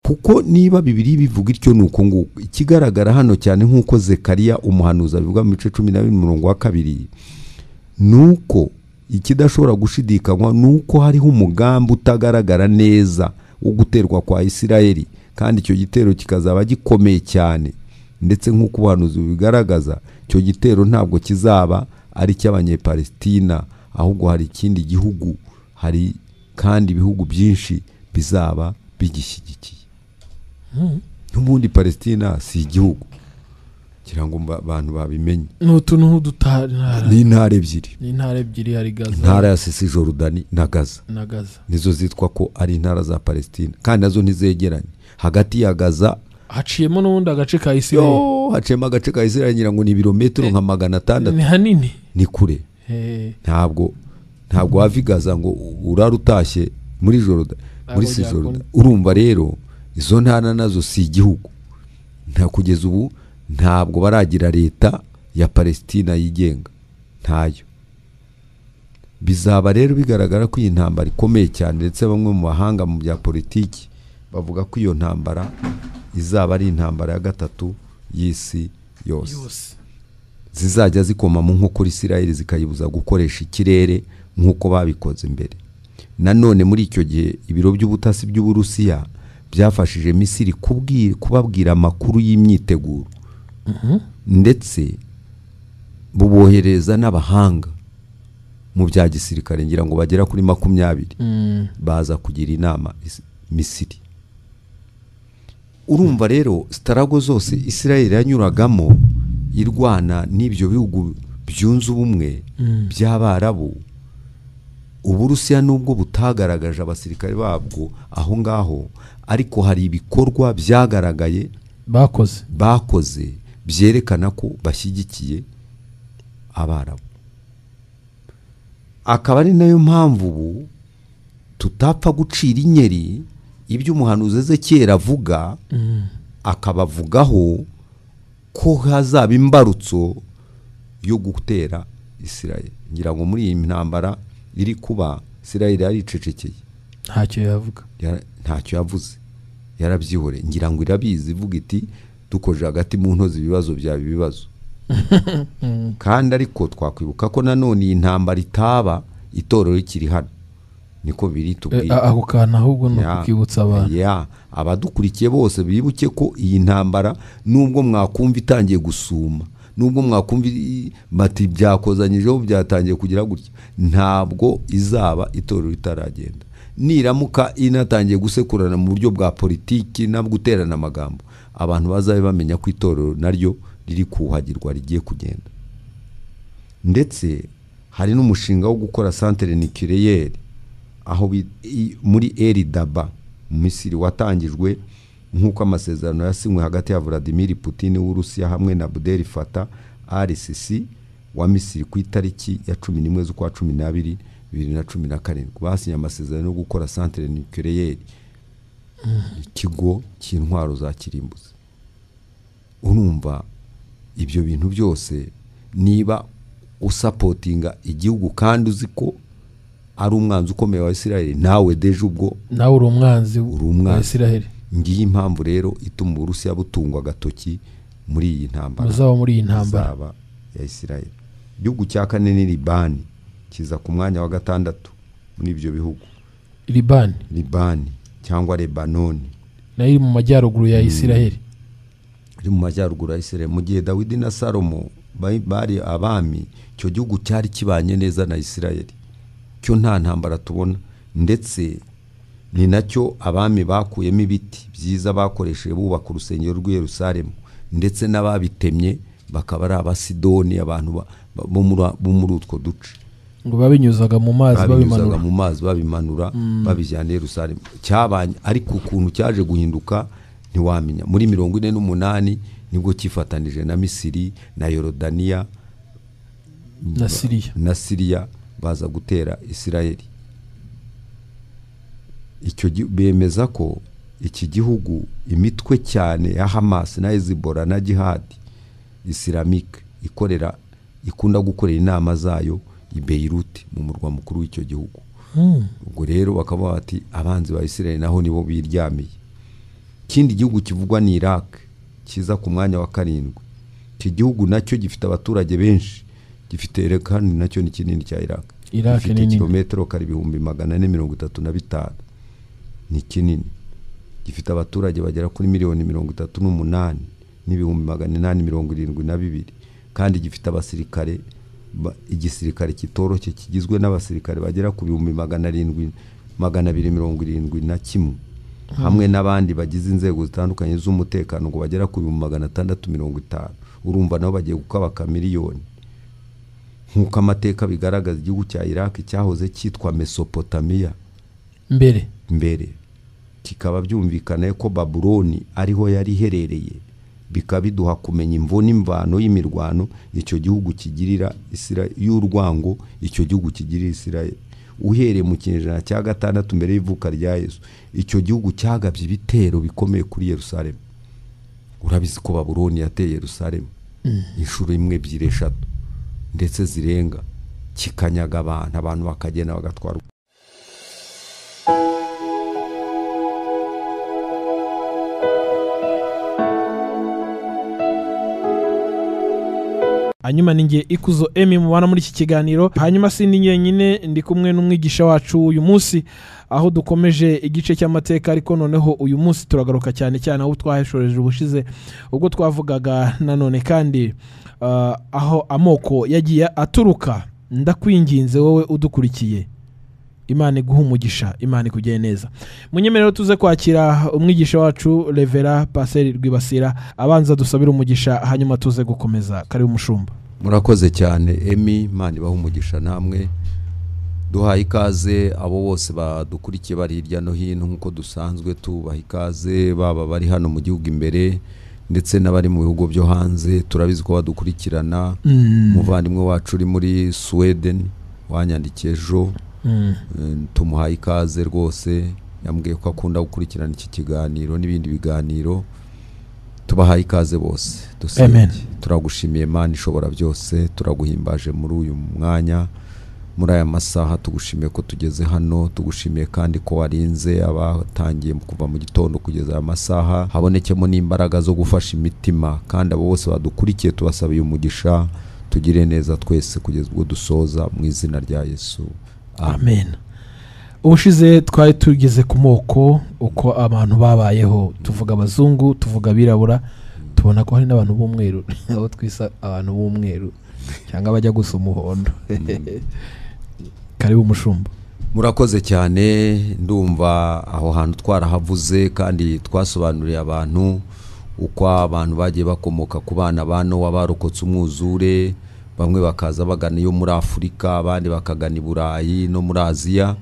Kuko niba Bibiliya bivuga ityo, nuko nguko ikigaragara hano cyane nk'uko Zekariya umuhanuzi abivuga mu bice 12 umurongo wa 2, nuko ikidashobora gushidikanywa nuko hariho umugambi utagaragara neza wo guterwa kwa Isirayeli, kandi icyo gitero kikazaba gikomeye cyane. Ndetse nk'uko ubuhanuzi bubigaragaza, icyo gitero ntabwo kizaba ari icy'Abanyepalestina, ahubwo hari ikindi gihugu, hari kandi ibihugu byinshi bizaba bigishyigikiye. N'ubundi Palestina si igihugu, kugira ngo abantu babimenye. Ni utuntu nk'udutara, ni intara ebyiri, ni intara ebyiri, hari Gaza, intara ya Cisjordanie na Gaza, na Gaza nizo zitwa ko ari intara za Palestina, kandi nazo ntizegeranye. Hagati ya Gaza haciyemo n'ubundi agace ka Isirayeli, haciyemo agace ka Isirayeli, ngira ngo ni ibirometero nka 600. Ni hanini, ni kure. Ntabwo wava i Gaza ngo urare utashye muri Jordan, muri Cisjordanie. Urumva rero izo ntara nazo si igihugu. Nta kugeza ubu ntabwo baragira leta ya Palestina yigenga, ntayo. Bizaba rero bigaragara ko iyi ntambara ikomeye cyane, ndetse bamwe mu bahanga mu bya politiki bavuga ko iyo ntambara izaba ari intambara ya gatatu y'isi yose. Zizajya zikoma mu nkokora Isirayeli, zikayibuza gukoresha ikirere nk'uko babikoze mbere. Nanone muri icyo gihe ibiro by'ubutasi by'Uburusiya byafashije Misiri kubabwira amakuru y'imyiteguro, ndetse bubohereza n'abahanga mu bya gisirikare, ngira ngo bagera kuri 20, baza kugira inama Misiri. Urumva rero starago zose Isirayeli yanyuragamo irwana n'ibyo bihugu byunze ubumwe by'Abarabu, Uburusiya nubwo butagaragaje abasirikare babwo aho ngaho, ariko hari ibikorwa byagaragaye bakoze byerekana ko bashyigikiye Abarabu. Akaba ari nayo mpamvu ubu tutapfa gucira inyeri ibyo umuhanuzi Ezekiyeli avuga, akabavugaho ko hazaba imbarutso yo gutera Isirayeli. Ngira ngo muri iyi ntambara iri kuba, Isirayeli yaricecekeye, ntacyo yavuga, ntacyo yavuze, yarabyihore. Ngira ngo irabizi, ivuga iti dukoje hagati mu ntozi ibibazo byaba ibibazo. Kandi ariko twakwibuka ko nanone iyi ntambara itaba itorero rikiri hano, niko biri tubwira. Ako kantu ahubwo ni ukukibutsa abantu, abadukurikiye bose bibuke ko iyi ntambara nubwo mwakumva itangiye gusuma, nubwo mwakumva bati byakozanyijeho byatangiye kugira gutya, ntabwo izaba itorero ritaragenda. Niramuka inatangiye gusekurana mu buryo bwa politiki nabwo guterana amagambo, abantu bazabe bamenya ko itorero naryo riri kuhagirwa, rigiye kugenda. Ndetse hari n'umushinga wo gukora centre nucléaire aho muri El Daba mu Misiri, watangijwe nk'uko amasezerano yasinywe hagati ya Vladimir Putin w'Urusiya hamwe na Abdel Fattah al-Sisi wa Misiri ku itariki ya 11 z'ukwa 12 2017. Basinye amasezerano yo gukora centre nucléaire, ikigo cy'intwaro za kirimbuzi. Urumva ibyo bintu byose niba usapotinga igihugu kandi uzi ko ari umwanzi ukomeye wa Isirayeli, nawe deje ubwo nawe uri umwanzi wa Isirayeli. Ngiyi impamvu rero ituma Uburusiya butungwa agatoki muri iyi ntambara, muzaba muri iyi ntambara ya Isirayeli. Igihugu cya kane ni Libani, kiza ku mwanya wa 6 muri ibyo bihugu. Libani cyangwa Lebanoni, nayo iri mu majyaruguru ya Isirayeli. Iri mu majyaruguru ya Isirayeli. Mu gihe Dawidi na Salomo bari abami, icyo gihugu cyari kibanye neza na Isirayeli, cyo nta ntambara tubona. Ndetse ni nacyo abami bakuyemo ibiti byiza bakoresheje bubaka urusengero rw'i Yerusalemu, ndetse n'ababitemye bakaba ari Abasidoni, abantu bo muri utwo duce, ngo babinyuzaga mu mazi, babimanura babijyana i Yerusalemu. Cyabanye ariko ukuntu cyaje guhinduka ntiwamenya. Muri 48 nibwo cyifatanije na Misiri na Yorodaniya na Siriya baza gutera Isirayeli. Icyo bemeza ko iki gihugu imitwe cyane ya Hamas na Hezbollah na Jihad Islamic ikorera, ikunda gukorera inama zayo i Beirut mu murwa mukuru w'icyo gihugu. Ubwo rero bakavuga bati abanzi ba Isirayeli naho nibo biryamiye. Ikindi gihugu kivugwa ni Iraq kiza ku mwanya wa 7. Iki gihugu nacyo gifite abaturage benshi, gifite kandi nacyo ni kinini cya Iraq. Gifite kilometero kare 435,000, ni kinini. Gifite abaturage bagera kuri miliyoni 38 n'ibihumbi 872, kandi gifite abasirikare, igisirikare kitoroshye kigizwe n'abasirikare bagera ku 700,271, hamwe n'abandi bagize inzego zitandukanye z'umutekano ngo bagera ku 650,000. Urumva nabo bagiye gukabaka miliyoni. Nk'uko amateka bigaragaza, igihugu cya Iraq cyahoze cyitwa Mesopotamia mbere, kikaba byumvikana ko Babuloni ariho yari iherereye, bikaba biduha kumenya imvo n'imvano y'imirwano icyo gihugu kigirira Israel, y'urwango icyo gihugu kigirira Israel. Uhereye mu kinyejana cya 6 mbere y'ivuka rya Yesu, icyo gihugu cyagabye ibitero bikomeye kuri Yerusalemu. Urabizi ko Babuloni yateye Yerusalemu inshuro 1, 2, 3 ndetse zirenga, kikanyaga abantu bakagenda bagatwara. Hanyuma ninjye Ikuzo Emmy mubana muri iki kiganiro. Hanyuma sindi nyenyine, ndi kumwe n'umwigisha wacu uyu munsi, aho dukomeje igice cy'amateka, ariko noneho uyu munsi turagaruka cyane cyane aho twaheshoreje ubushize, ubwo twavugaga nanone kandi aho amoko yagiye aturuka. Ndakwinginze wowe udukurikiye, Imana iguhe umugisha, Imana ikugire neza. Munyemerero tuze kwakira umwigisha wacu Revera Paseri Rwibasira, abanza dusabire umugisha hanyuma tuze gukomeza. Karibu mushumba. Murakoze cyane Emmy, Imana ibahe umugisha namwe. Duhaye ikaze abo bose badukurikiye bari hirya no hino, nkuko dusanzwe tubaha ikaze, baba bari hano mu gihugu imbere ndetse n'abari mu bihugu byo hanze. Turabizi ko badukurikirana. Umuvandimwe wacu uri muri Sweden wanyandikiye ejo, tumuhaye ikaze rwose, yambwiye ko akunda gukurikirana iki kiganiro n'ibindi biganiro. Tubahaye ikaze bose. Amen. Turagushimiye Imana ishobora byose, turaguhimbaje muri uyu mwanya, muri aya masaha. Tugushimiye ko tugeze hano, tugushimiye kandi ko warinze abatangiye kuva mu gitondo kugeza aya masaha, habonekemo n'imbaraga zo gufasha imitima, kandi abo bose badukurikiye tubasabiye umugisha. Tugire neza twese kugeza ubwo dusoza, mu izina rya Yesu. Amen. Ubushize twari tugeze ku moko, uko abantu babayeho, tuvuga abazungu, tuvuga abirabura, tubona ko hari n'abantu b'umweru, aho twisa abantu b'umweru cyangwa bajya gusa umuhondo. Karibu mushumba. Murakoze cyane. Ndumva aho hantu twarahavuze kandi twasobanuriye abantu uko abantu bagiye bakomoka ku bana ba Nowa barokotse umwuzure, bamwe bakaza bagana iyo muri Afurika, abandi bakagana i Burayi no muri Aziya.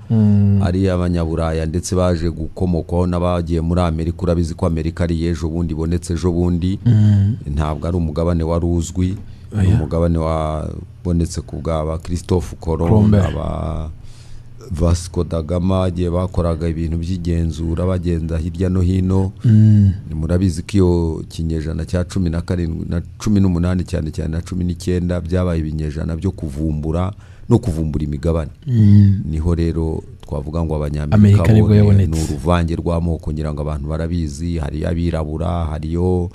Ari abanyaburaya ndetse baje gukomokwaho n'abagiye muri Amerika. Urabizi ko Amerika ari ejo bundi ibonetse ejo bundi, ntabwo ari umugabane wari uzwi, umugabane wabonetse ku bwa Christophe Colomb, aba Vasco da Gama bagiye bakoraga ibintu by'igenzura bagenda hirya no hino. Murabizi ko iyo kinyejana cya 17 na 18 cyane cyane na 19 byabaye ibinyejana byo kuvumbura no kuvumbura imigabane. Niho rero twavuga ngo abanyamerika ni uruvange rw'amoko, ngira ngo abantu barabizi. Hari abirabura, hariyo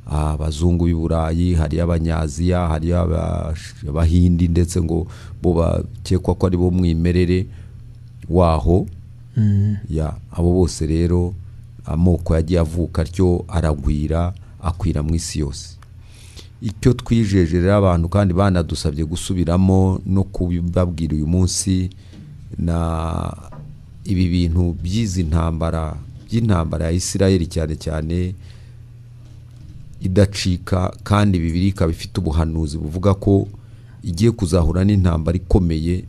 abazungu b'i Burayi, hari abanyaziya, hari abahindi, ndetse ngo bo bakekwa ko ari bo mwimerere waho. Ya abo bose rero amoko yagiye avuka atyo aragwira, akwira mu isi yose. Icyo twijeje rero abantu, kandi banadusabye gusubiramo no kubabwira uyu munsi, na ibi bintu by'izi ntambara, by'intambara ya Israel cyane cyane idacika, kandi Bibiliya ikaba ifite ubuhanuzi buvuga ko igiye kuzahura n'intambara ikomeye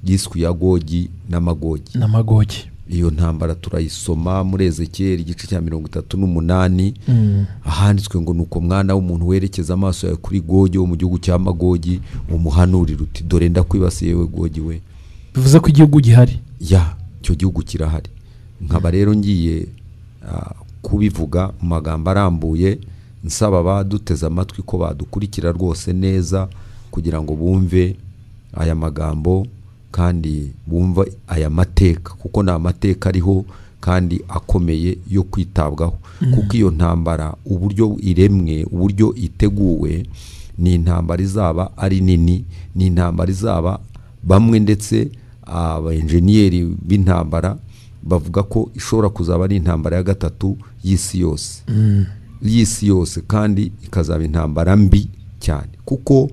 yiswe ya Gogi na Magogi. Iyo ntambara turayisoma muri Ezekiel igice cya 38, ahanditswe ngo nuko mwana w'umuntu werekeza amaso yawe kuri Gogi wo mu gihugu cya Magogi, umuhanurira uti dore ndakwibasiye we Gogi we. Bivuze ko igihugu gihari. Ya, icyo gihugu kirahari. Nkaba rero ngiye kubivuga mu magambo arambuye, nsaba baduteze amatwi ko badukurikira rwose neza kugira ngo bumve aya magambo kandi bumva aya mateka, kuko ni amateka ariho kandi akomeye yo kwitabwaho. Kuko iyo ntambara uburyo iremwe, uburyo iteguwe, ni intambara izaba ari nini, ni intambara izaba bamwe ndetse abaenjeniyeri b'intambara bavuga ko ishobora kuzaba ari intambara ya gatatu y'isi yose. Y'isi yose, kandi ikazaba intambara mbi cyane. Kuko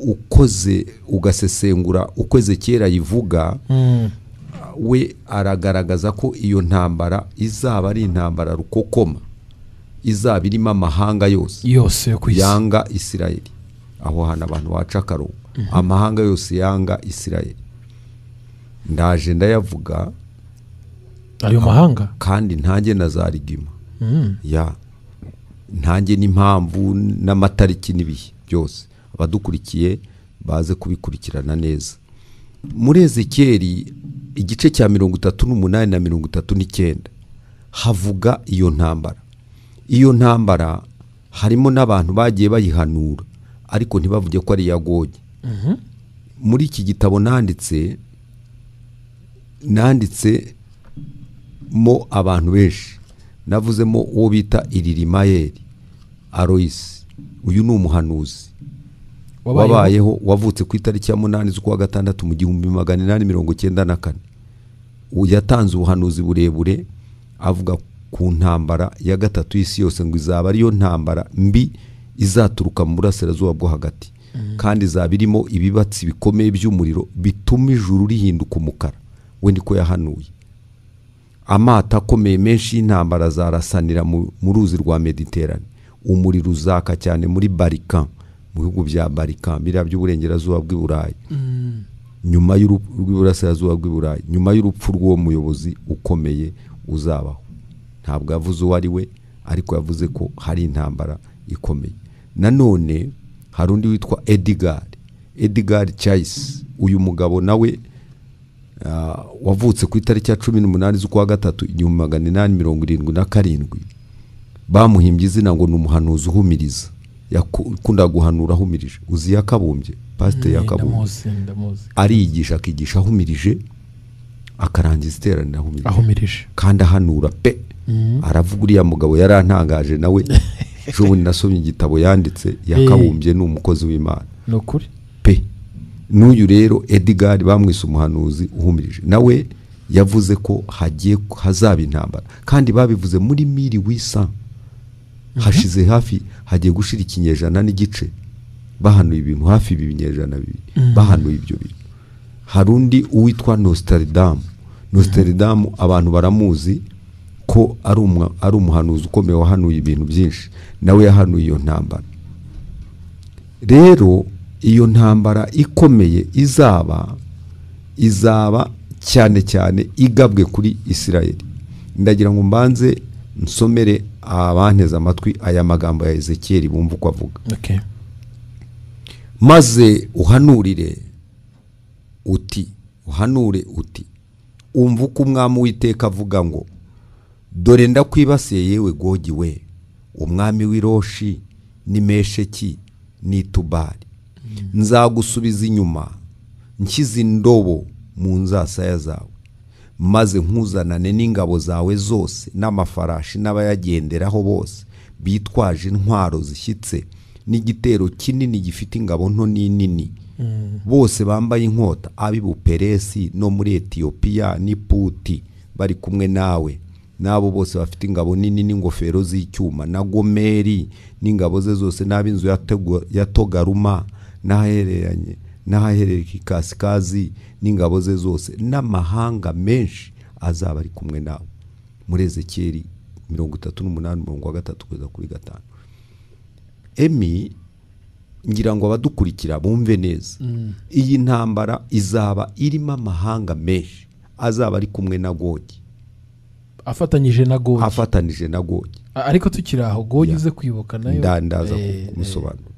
ukoze ugasesengura uko Ezekiyeli ayivuga, we aragaragaza ko iyo ntambara izaba ari intambara rukokoma, izaba irimo amahanga yose yose yo ku isi yanga Isirayeli. Aho hantu abantu baca akarongo, amahanga yose yanga Isirayeli. Ndaje ndayavuga ayo mahanga, kandi ntange na za rigima ya ntange n'impamvu n'amatariki n'ibihe byose, abadukurikiye baze kubikurikirana neza. Muri Ezekiyeli igice cya 38 na 39 havuga iyo ntambara. Iyo ntambara harimo n'abantu bagiye bayihanura ariko ntibavuge ko ari iya Gogi. Muri iki gitabo nanditse mo abantu benshi, navuzemo uwo bita Iririmayeli Alois. Uyu ni umuhanuzi wabayeho, wavutse ku itariki ya 8 z'ukwa gatandatu mu 1894. Yatanze ubuhanuzi burebure avuga ku ntambara ya gatatu y'isi yose, ngo izaba ariyo ntambara mbi izaturuka mu burasirazuba bwo hagati, kandi izaba irimo ibibatsi bikomeye by'umuriro bituma ijuru rihinduka umukara. We niko yahanuye. Amato akomeye menshi y'intambara zarasanira mu ruzi rwa Mediterane. Umuriro uzaka cyane muri Balkan, mu bihugu bya Balkan biriya by'uburengerazuba bw'i Burayi, nyuma y'uburasirazuba bw'i Burayi, nyuma y'urupfu rw'uwo muyobozi ukomeye uzabaho. Ntabwo yavuze uwo ari we, ariko yavuze ko hari intambara ikomeye. Nanone hari undi witwa Edgar Chase. Uyu mugabo nawe wavutse ku itariki ya 18 z'ukwa gatatu 1877, bamuhimbye izina ngo ni umuhanuzi uhumiriza. Yakunda guhanura ahumirije. Uzi Yakabumbye, pasiteri Yakabumbye, ariyigisha akigisha ahumirije, akarangiza iteraniro ahumirije, kandi ahanura pe. Aravuga uriya mugabo yarantangaje nawe. Ejo nasomye igitabo yanditse, Yakabumbye ni umukozi w'Imana ni ukuri pe. N'uyu rero Edgar bamwise umuhanuzi uhumirije, nawe yavuze ko hagiye hazaba intambara, kandi babivuze muri 1800, hashize hafi hagiye gushira ikinyejana n'igice, bahanuye ibintu hafi ibinyejana bibiri, bahanuye ibyo bintu. Hari undi uwitwa Nostradamus. Abantu baramuzi ko ari umuhanuzi ukomeye wahanuye ibintu byinshi, nawe yahanuye iyo ntambara. Rero iyo ntambara ikomeye izaba cyane cyane igabwe kuri Isirayeli. Ndagira ngo mbanze nsomere abanteze amatwi aya magambo ya Ezekiyeli bumva uko avuga. Maze uhanurire uti, uhanure uti, umva uko umwami Uwiteka avuga ngo, dore ndakwibasiye yewe Gogi we, umwami w'i Roshi n'i Mesheki n'i Tubali. Nzagusubiza inyuma nshyize indobo mu nzasaya zawe, maze nkuzanane n'ingabo zawe zose n'amafarashi n'abayagenderaho bose bitwaje intwaro zishyitse, n'igitero kinini gifite ingabo nto n'inini, bose bambaye inkota, ab'i Buperesi no muri Etiyopiya n'i Puti bari kumwe nawe, n'abo bose bafite ingabo nini n'ingofero z'icyuma, na Gomeri n'ingabo ze zose, n'ab'inzu ya Togaruma n'ahahereranye n'ahaherereye ikasikazi n'ingabo ze zose, n'amahanga menshi azaba ari kumwe nawe. Muri Ezekiyeli 38 3 kugeza kuri 5. Emi, ngira ngo abadukurikira bumve neza, iyi ntambara izaba irimo amahanga menshi azaba ari kumwe na Gogi, afatanyije na Gogi, afatanije na Gogi. Ariko tukiri aho Gogi uze kwibuka nayo ndaza kumusobanura.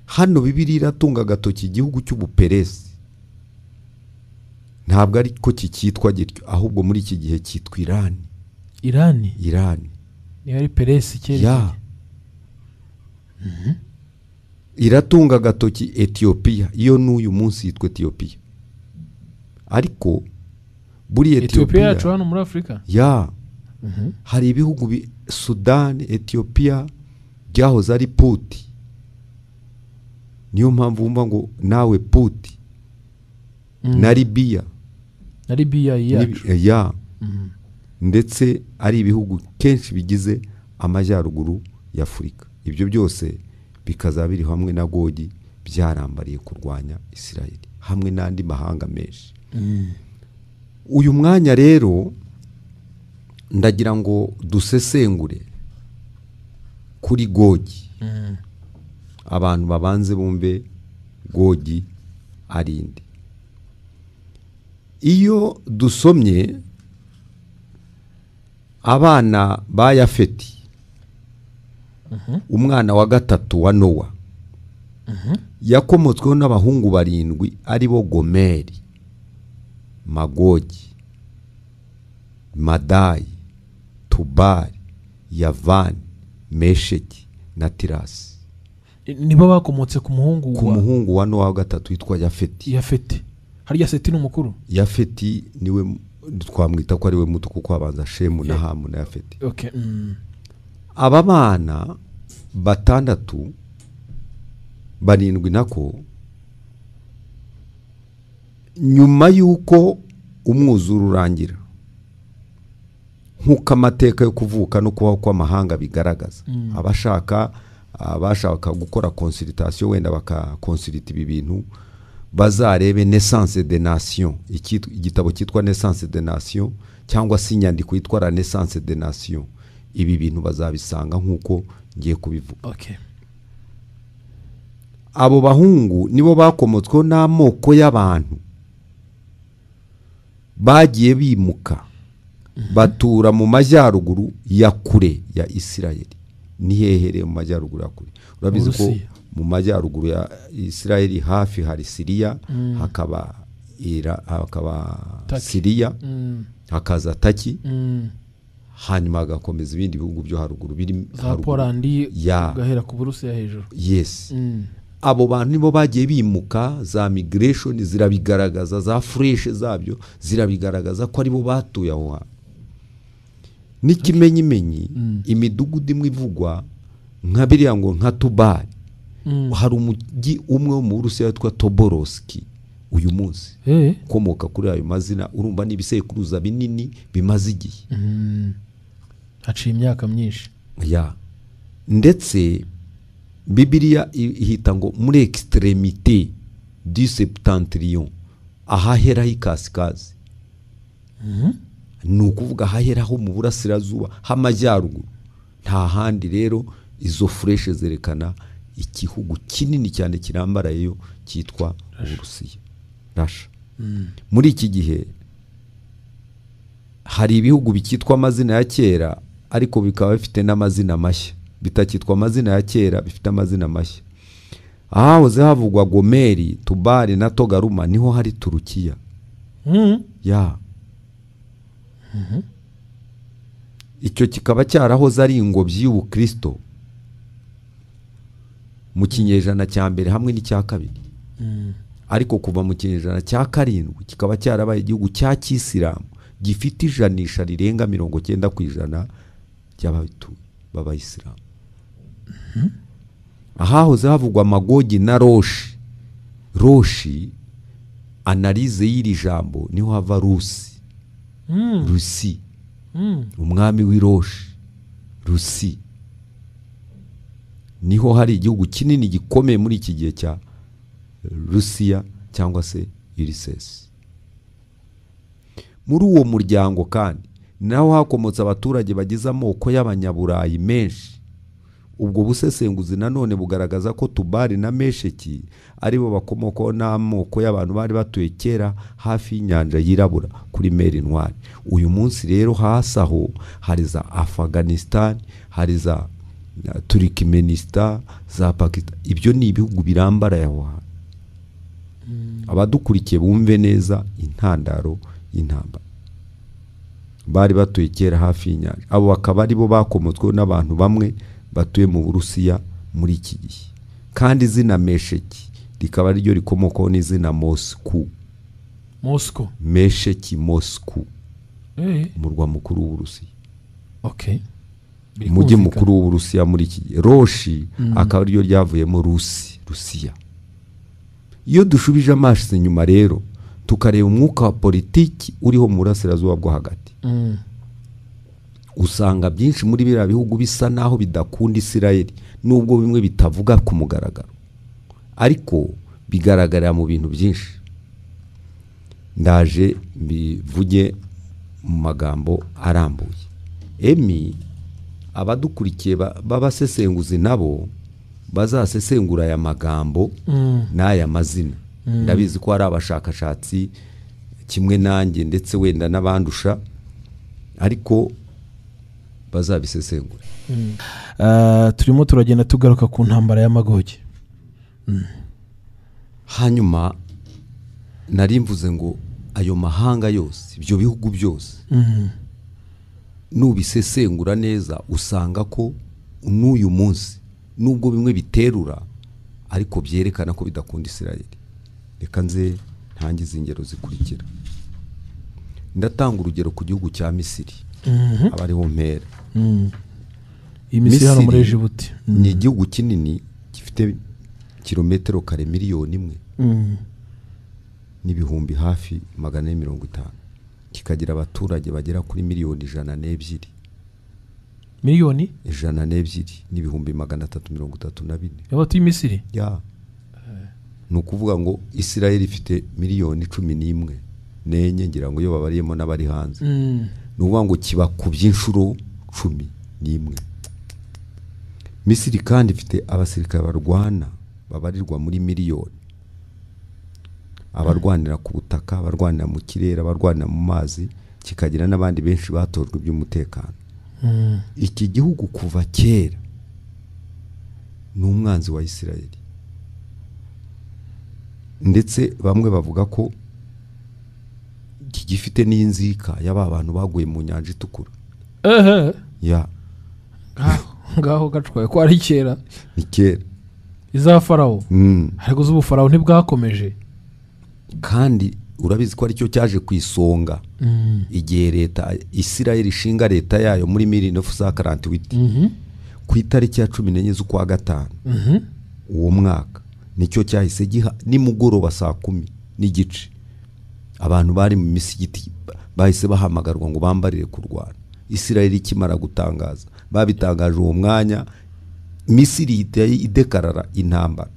Hano Bibiliya iratunga agatoki igihugu cy'Ubuperesi. Ntabwo ariko kikitwa gityo, ahubwo muri iki gihe cyitwa Irani. Irani niyo ari Peresi kera. Iratunga agatoki Etiyopiya, iyo n'uyu munsi yitwa Etiyopiya. Ariko Buri Ethiopia yacu hano muri Afurika ya hari ibihugu Sudani, Ethiopia byahoze ari Puti. Niyo mpamvu wumva ngo nawe Puti na Libya, na Libya yacu ya ndetse ari ibihugu kenshi bigize amajyaruguru ya Afurika. Ibyo byose bikazaba biri hamwe na Gogi byarambariye kurwanya Isirayeli hamwe n'andi mahanga menshi. Uyu mwanya rero ndagira ngo dusesengure kuri Gogi. Abantu babanze bumve Gogi arinde. Iyo dusomye abana ba Yafeti, umwana wa gatatu wa Nowa, yakomotsweho n'abahungu barindwi aribo Gomeri, Magogi, Madayi, Tubali, Yavani, Mesheki na Tirasi. Nibo bakomotse ku muhungu wa Nowa wa gatatu witwa Yafeti. Yafeti. Harya Seti ni umukuru? Yafeti niwe twamwita ko ari we muto kuko abanza Shemu na Hamu na Yafeti. Okay. Aba bana batandatu barindwi nako, nyuma yuko umwuzure urangira nkuko amateka yo kuvuka no kubaho kw'amahanga bigaragaza, abashaka gukora consultation wenda bakakonsulta ibi bintu bazarebe Naissance des Nations, igitabo cyitwa Naissance des Nations cyangwa se inyandiko yitwa La Naissance des Nations. Ibi bintu bazabisanga nkuko ngiye kubivuga. Okay. Abo bahungu nibo bakomotsweho n'amoko y'abantu bagiye bimuka batura mu majyaruguru ya kure ya Isirayeli. Ni hehereye mu majyaruguru ya kure? Urabizi ko mu majyaruguru ya Isirayeli hafi hari Siriya, hakaba hakaba Siriya, hakaza Taki, hanyuma hagakomeza ibindi bihugu byo haruguru biri za Polandi, gahera ku Burusiya hejuru. Yes. Abo bantu nibo bagiye bimuka, za migration zirabigaragaza, za fresh zabyo zirabigaragaza ko aribo batuye aho hantu. N'ikimenyimenyi imidugudu imwe ivugwa nka biriya ngo nka Tubali. Hari umujyi umwe wo mu Burusiya witwa Toboroski uyu munsi ukomoka kuri ayo mazina. Urumva ni ibisekuruza binini bimaze igihe, haciye imyaka myinshi. Ya ndetse Bibiliya ihita ngo muri extremité du septentrion, ahahera h'ikasikazi. Ni ukuvuga ahaheraho mu burasirazuba h'amajyaruguru. Nta handi rero izo fureshe zerekana igihugu kinini cyane kirambarayeyo cyitwa Uburusiya, Russia. Muri iki gihe hari ibihugu bikitwa amazina ya kera ariko bikaba bifite n'amazina mashya, bitakitwa amazina ya kera bifite amazina mashya. Ahahoze havugwa Gomeri, Tubali na Togaruma niho hari Turukiya. Ya. Icyo kikaba cyarahoze ari ingobyi y'Ubukristo mu kinyejana cya mbere hamwe n'icya kabiri. Ariko kuva mu kinyejana cya karindwi kikaba cyarabaye igihugu cya Kisilamu gifite ijanisha rirenga 90% ry'abatuye b'Abayisilamu. Ahahoze havugwa Magogi na Roshi. Roshi, analize y'iri jambo niho hava Rusi. Rusi. Umwami w'iroshi, Rusi. Niho hari igihugu kinini gikomeye muri iki gihe cya Rusiya cyangwa se URSS. Muri uwo muryango kandi naho hakomotse abaturage bagize amoko y'abanyaburayi menshi. Ubwo busesenguzi nanone bugaragaza ko Tubali na Mesheki aribo bakomoko n'amoko y'abantu bari batuye kera hafi y'inyanja yirabura kuri Mer Noire. Uyu munsi rero hasi aho hari za Afghanistan, hari za Turkmenistan, za Pakistan. Ibyo ni ibihugu birambaraye aho hantu. Abadukurikiye bumve neza intandaro y'intambara. Bari batuye kera hafi y'inyanja. Abo bakaba aribo bakomotswe n'abantu bamwe batuye mu Burusiya muri iki gihe. Kandi izina Mesheki rikaba ryo rikomokaho n'izina Moscow. Moscow. Mesheki, Moscow. Umurwa mukuru w'Uburusiya. Okay. Umujyi mukuru w'Uburusiya muri iki gihe Roshi akaba ryo ryavuyemo Rusiya. Iyo dushubije amaso inyuma rero tukareba umwuka wa politiki uriho mu burasirazuba bwo hagati, usanga byinshi muri biriya bihugu bisa naho bidakunda Isirayeli, nubwo bimwe bitavuga ku mugaragaro, ariko bigaragarira mu bintu byinshi. Ndaje mbivuge mu magambo arambuye. Emi abadukurikiye b'abasesenguzi nabo bazasesengura aya magambo n'aya mazina. Ndabizi ko hari abashakashatsi kimwe nanjye ndetse wenda n'abandusha, ariko bazabisesengura. Turimo turagenda tugaruka ku ntambara ya Magogi. Hanyuma nari mvuze ngo ayo mahanga yose, ibyo bihugu byose, nubisesengura neza usanga ko n'uyu munsi nubwo bimwe biterura ariko byerekana ko bidakunda Isirayeli. Reka nze ntangize ingero zikurikira. Ndatanga urugero ku gihugu cya Misiri, abariho mpera. Misiri hano muri Egiputa ni igihugu kinini gifite kilometero kare 1,000,000 n'ibihumbi hafi 450, kikagira abaturage bagera kuri 102,000,000. 102 n'ibihumbi 334. Y'abatuye Misiri? Ya. Ni ukuvuga ngo Isirayeli ifite 11,000,000 nenye, ngira ngo iyo babariyemo n'abari hanze. Ni ukuvuga ngo kiba ku by'inshuro 11. Misiri kandi ifite abasirikare barwana babarirwa muri miliyoni, abarwanira ku butaka, abarwanira mu kirere, abarwanira mu mazi, kikagira n'abandi benshi batojwe iby'umutekano. Iki gihugu kuva kera ni umwanzi wa Isirayeli, ndetse bamwe bavuga ko gifite n'inzika y'aba bantu baguye mu nyanja itukura. Ya. Ngaho gacwaye ko ari kera. Ni kera. Iza Farawo. Ariko z'ubu Farawo ntibwakomeje. Kandi urabizi ko aricyo cyaje ku isonga igihe leta Isirayeli ishinga leta yayo muri 1948 ku itariki ya 14 z'ukwa gatanu uwo mwaka, nicyo cyahise giha nimugoroba saa 10:15 abantu bari mu misigiti bahise bahamagarwa ngo bambarire kurwana. Isirayeli ikimara gutangaza, babitangaje uwo mwanya, Misiri idekarara intambara,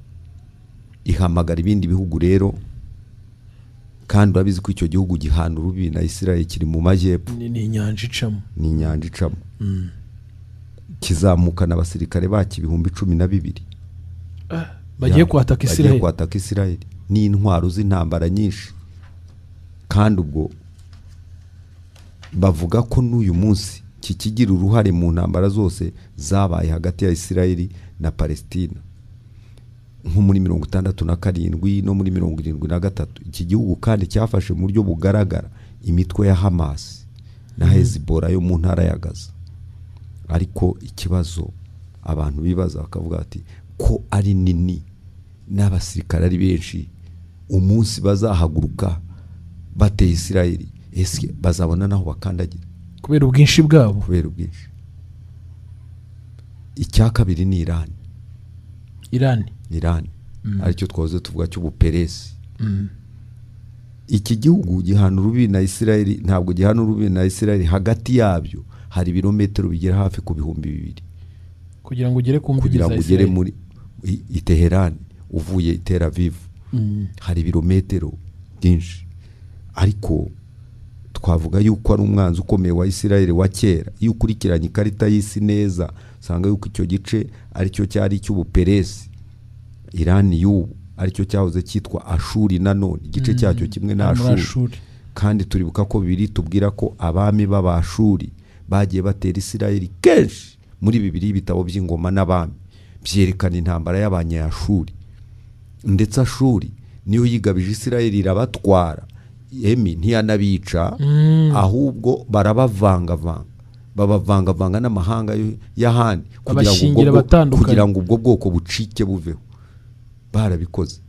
ihamagara ibindi bihugu rero. Kandi urabizi ko icyo gihugu gihana urubibi na Isirayeli kiri mu majyepfo, ni inyanja icamo, ni inyanja icamo. Kizamukana abasirikare baki 12,000 bagiye kwataka Isirayeli, bagiye kwataka Isirayeli n'intwaro z'intambara nyinshi. Kandi ubwo bavuga ko n'uyu munsi kikigira uruhare mu ntambara zose zabaye hagati ya Isirayeli na Palestina, nko muri 67 no muri 73. Iki gihugu kandi cyafashe mu buryo bugaragara imitwe ya Hamas na Hezbollah yo mu ntara ya Gaza. Ariko ikibazo abantu bibaza bakavuga ati ko ari nini n'abasirikare ari benshi, umunsi bazahaguruka bateye Isirayeli ese bazabona naho bakandagira kubera ubwinshi bwabo, kubera ubwinshi. Icya kabiri ni Iran. Iran aricyo twahoze tuvuga cy'ubuperesi. Iki gihugu gihana urubibi na Isirayeli, ntabwo gihana urubibi na Isirayeli, hagati yabyo hari ibirometero bigera hafi ku 2000 kugira ngo ugere ku mbibi za Isirayeli, muri i Teheran uvuye i Tel Aviv hari ibirometero byinshi. Ariko twavuga yuko ari umwanzi ukomeye wa Isirayeli wa kera. Iyo ukurikiranye ikarita y'isi neza usanga yuko icyo gice aricyo cyari cy'ubuperesi. Iran y'ubu aricyo cyahoze cyitwa Ashuri nanone, igice cyacyo kimwe na Ashuri. Kandi turibuka ko bibiri tubwira ko abami b'Abashuri bagiye batera Isirayeli kenshi. Muri bibiri ibitabo by'ingoma n'abami byerekana intambara y'abanyashuri, ndetse Ashuri niyo yigabije Isirayeli irabatwara. Emi ntiyanabica, ahubwo barabavangavanga, babavangavanga n'amahanga y'ahandi kugira ngo ubwo bwoko bucike buveho. Barabikoze.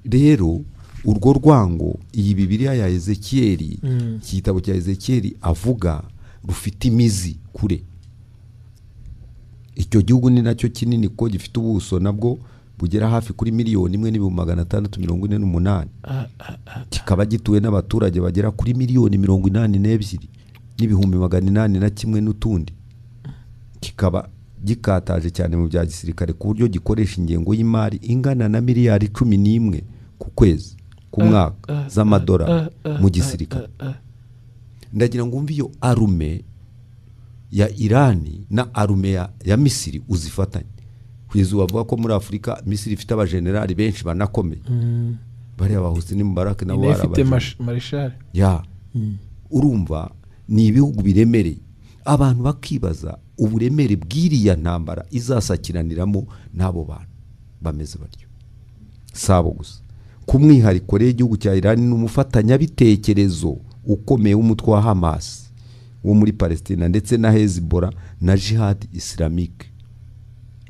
Rero Urwo rwango iyi Bibiliya ya Ezekiyeli, iki gitabo cya Ezekiyeli avuga, rufite imizi kure. Icyo gihugu ni nacyo kinini ko gifite ubuso nabwo bugera hafi kuri 1,648,000, kikaba gituwe n'abaturage bagera kuri 82,801,000 n'utundi. Kikaba gikataje cyane mu bya gisirikare ku buryo gikoresha ingengo y'imari ingana na miliyari 11 ku kwezi ku mwaka z'amadolari mu gisirikare. Ndagira ngo umve iyo arume ya Irani na arume ya Misiri uzifatanye. Kugeza ubu bavuga ko muri Afurika Misiri ifite abajenerali benshi banakomeye. Bariya ba Hosni Mubarak nabo ifite marshal. Ya. Urumva ni ibihugu biremereye. Abantu bakibaza uburemere bw'iriya ntambara izasakiraniramo n'abo bantu bameze batyo. Sabo gusa. Ku mwihariko rero igihugu cya Irani ni umufatanyabitekerezo ukomeye w'umutwe wa Hamas wo muri Palestina ndetse na Hezbollah na Jihad Islamic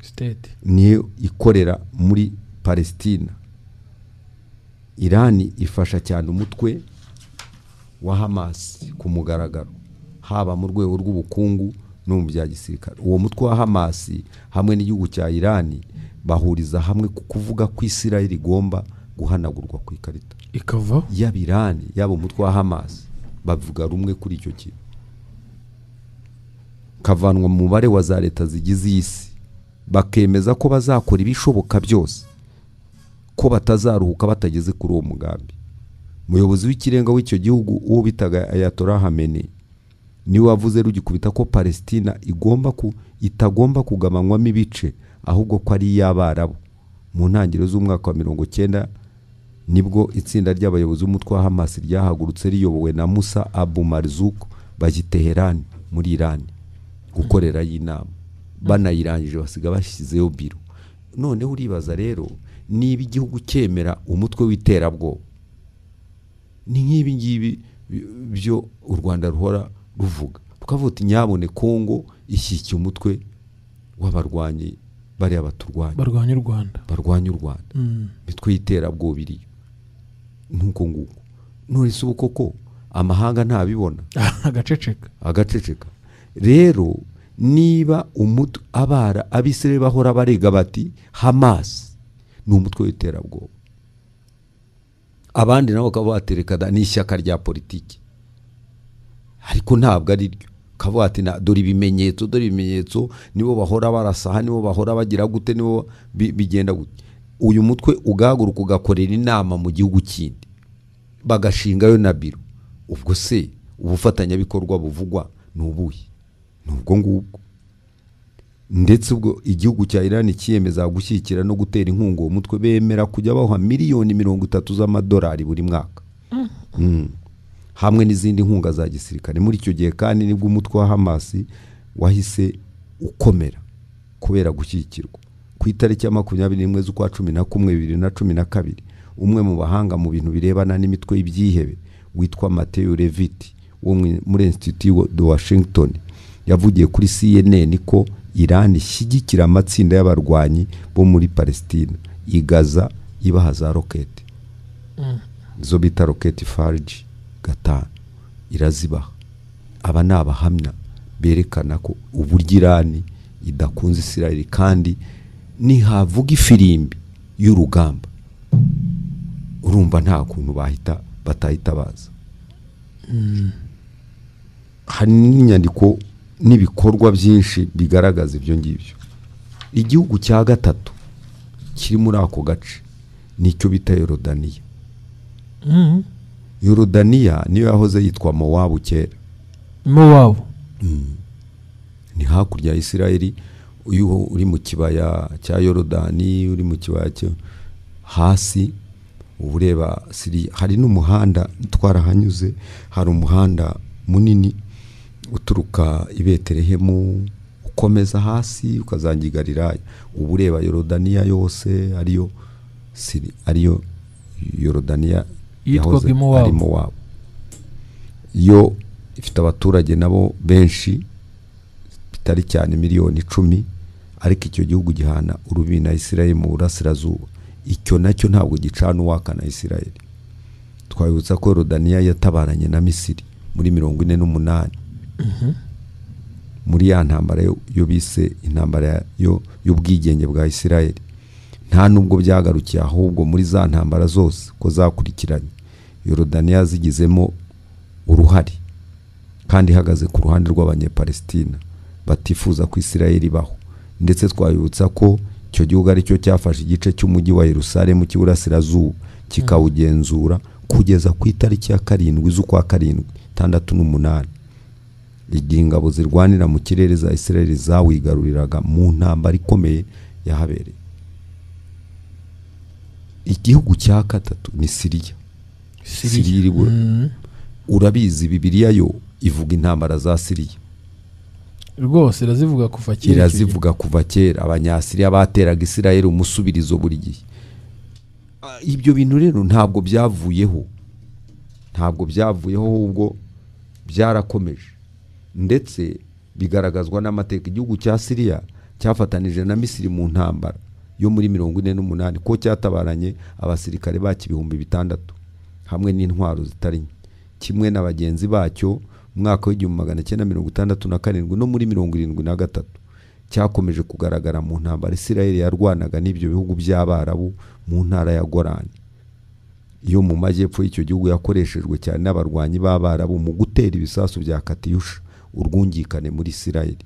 State niyo ikorera muri Palestina. Irani ifasha cyane umutwe wa Hamas ku mugaragaro, haba mu rwego rw'ubukungu no mu bya gisirikare. Uwo mutwe wa Hamas hamwe n'igihugu cya Irani bahuriza hamwe ku kuvuga ko Israel igomba guhanagurwa ku ikarita ikava. Yaba Irani yaba umutwe wa Hamas bavuga rumwe kuri icyo kintu, kavanwa mu mubare wa za leta zigize isi, bakemeza ko bazakora ibishoboka byose ko batazaruhuka batageze kuri uwo mugambi. Umuyobozi w'ikirenga w'icyo gihugu uwo bitaga Ayatollah Khamenei niwe wavuze rugikubita ko Palestina itagomba kugabanywamo ibice, ahubwo ko ari iy'Abarabu. Mu ntangiriro z'umwaka wa 90 nibwo itsinda ry'abayobozi b'umutwe wa Hamas ryahagurutse riyobowe na Musa Abu Marzouk bajya i Teheran muri Iran gukorera y'inama. Banayirangije basiga bashyizeyo biro. Noneho uribaza rero niba igihugu cyemera umutwe w'iterabwoba, ni nk'ibi ngibi byo u Rwanda ruhora ruvuga, tukavuga uti nyabone Kongo ishyikiye umutwe w'abarwanyi bariya baturwanya, barwanya u Rwanda, barwanya u Rwanda, mitwe y'iterabwoba iriyo nuko nguko. None se ubu koko amahanga ntabibona? Agaceceka, agaceceka. Rero niba umutwe abara abisirayeli bahora barega bati Hamas ni umutwe w'iterabwoba, abandi nabo bakaba baterekana n'ishyaka rya politiki, ariko ntabwo ari ryo. Kavuga ati dore ibimenyetso, dore ibimenyetso, nibo bahora barasaha, nibo bahora bagira gute, nibo bigenda gute. Uyu mutwe ugahaguruka ugakorera inama mu gihugu kindi, bagashingayo na biro. Ubwo se ubufatanyabikorwa buvugwa ni ubuhe? Ni ubwo ngubwo. Ndetse ubwo igihugu cya Iran cyiyemeza gushyigikira no gutera inkunga uwo mutwe, bemera kujya baha miliyoni 30 z'amadolari buri mwaka, hamwe n'izindi nkunga za gisirikare. Muri icyo gihe kandi nibwo umutwe wa Hamas wahise ukomera kubera gushyigikirwa. Ku itariki ya 21 z'ukwa 11 2012, umwe mu bahanga mu bintu birebana n'imitwe y'ibyihebe witwa Matthew Levitt wo muri Institute de Washington yavugiye kuri CNN ko Iran ishyigikira amatsinda y'abarwanyi bo muri Palestina i Gaza ibaha za roketi, izo bita roketi Farj 5 irazibaha. Aba ni abahamya berekana ko uburyo Iran idakunze Israel, kandi nihavuga ifirimbi y'urugamba urumva nta kuntu bahita batahita baza. Hari n'inyandiko n'ibikorwa byinshi bigaragaza ibyo ngibyo. Igihugu cya gatatu kiri muri ako gace nicyo bita Yorodaniya. Yorodaniya niyo yahoze yitwa Mowabu kera. Mowabu ni hakurya ya Isirayeli. Uyu uri mu kibaya cya Yorodani, uri mu kibaya cyo hasi ubureba Siriya. Hari n'umuhanda twarahanyuze, hari umuhanda munini uturuka i Betelehemu ukomeza hasi ukazangira Galilaya, ubureba Yorodaniya yose ariyo Siri, ariyo Yorodaniya yitwaga Mowabu. Yo ifite abaturage nabo benshi bitari cyane miliyoni 10, ariko icyo gihugu gihana urubi na Isirayeli mu burasirazuba. Icyo nacyo ntabwo gicana uwaka na Isirayeli. Twabibutsa ko Yorodaniya yatabaranye na Misiri muri 48 muri ya ntambara yo bise intambara y'ubwigenge bwa Isirayeli. Nta nubwo byagarukiye, ahubwo muri za ntambara zose ko zakurikiranye Yorodaniya zigizemo uruhare kandi ihagaze ku ruhande rw'Abanyepalestina batifuza ko Isirayeli ibaho. Ndetse twabibutsa ko icyo gihugu aricyo cyafashe igice cy'umujyi wa Yerusalemu cy'iburasirazuba kikawugenzura kugeza ku itariki ya 7 z'ukwa 7 68, igihe ingabo zirwanira mu kirere za Isirayeli zawigaruriraga mu ntambara ikomeye yahabereye. Igihugu cya gatatu ni Siriya. Siriya urabizi, Bibiliya yo ivuga intambara za Siriya rwose, irazivuga kuva kera, irazivuga kuva kera. Abanyasiriya bateraga Isirayeli umusubirizo buri gihe. Ibyo bintu rero ntabwo byavuyeho, ntabwo byavuyeho, ahubwo byarakomeje ndetse bigaragazwa n'amateka. Igihugu cya Siriya cyafatanije na Misiri mu ntambara yo muri 48 ko cyatabaranye abasirikare bacyo 6000 hamwe n'intwaro zitari nke, kimwe na bagenzi bacyo mu mwaka w'1967 no muri 73. Cyakomeje kugaragara mu ntambara Isirayeli yarwanaga n'ibyo bihugu by'Abarabu mu ntara ya Golani yo mu majyepfo y'icyo gihugu, yakoreshejwe cyane n'abarwanyi b'Abarabu mu gutera ibisasu bya Katyusha urwungikane muri Isirayeli.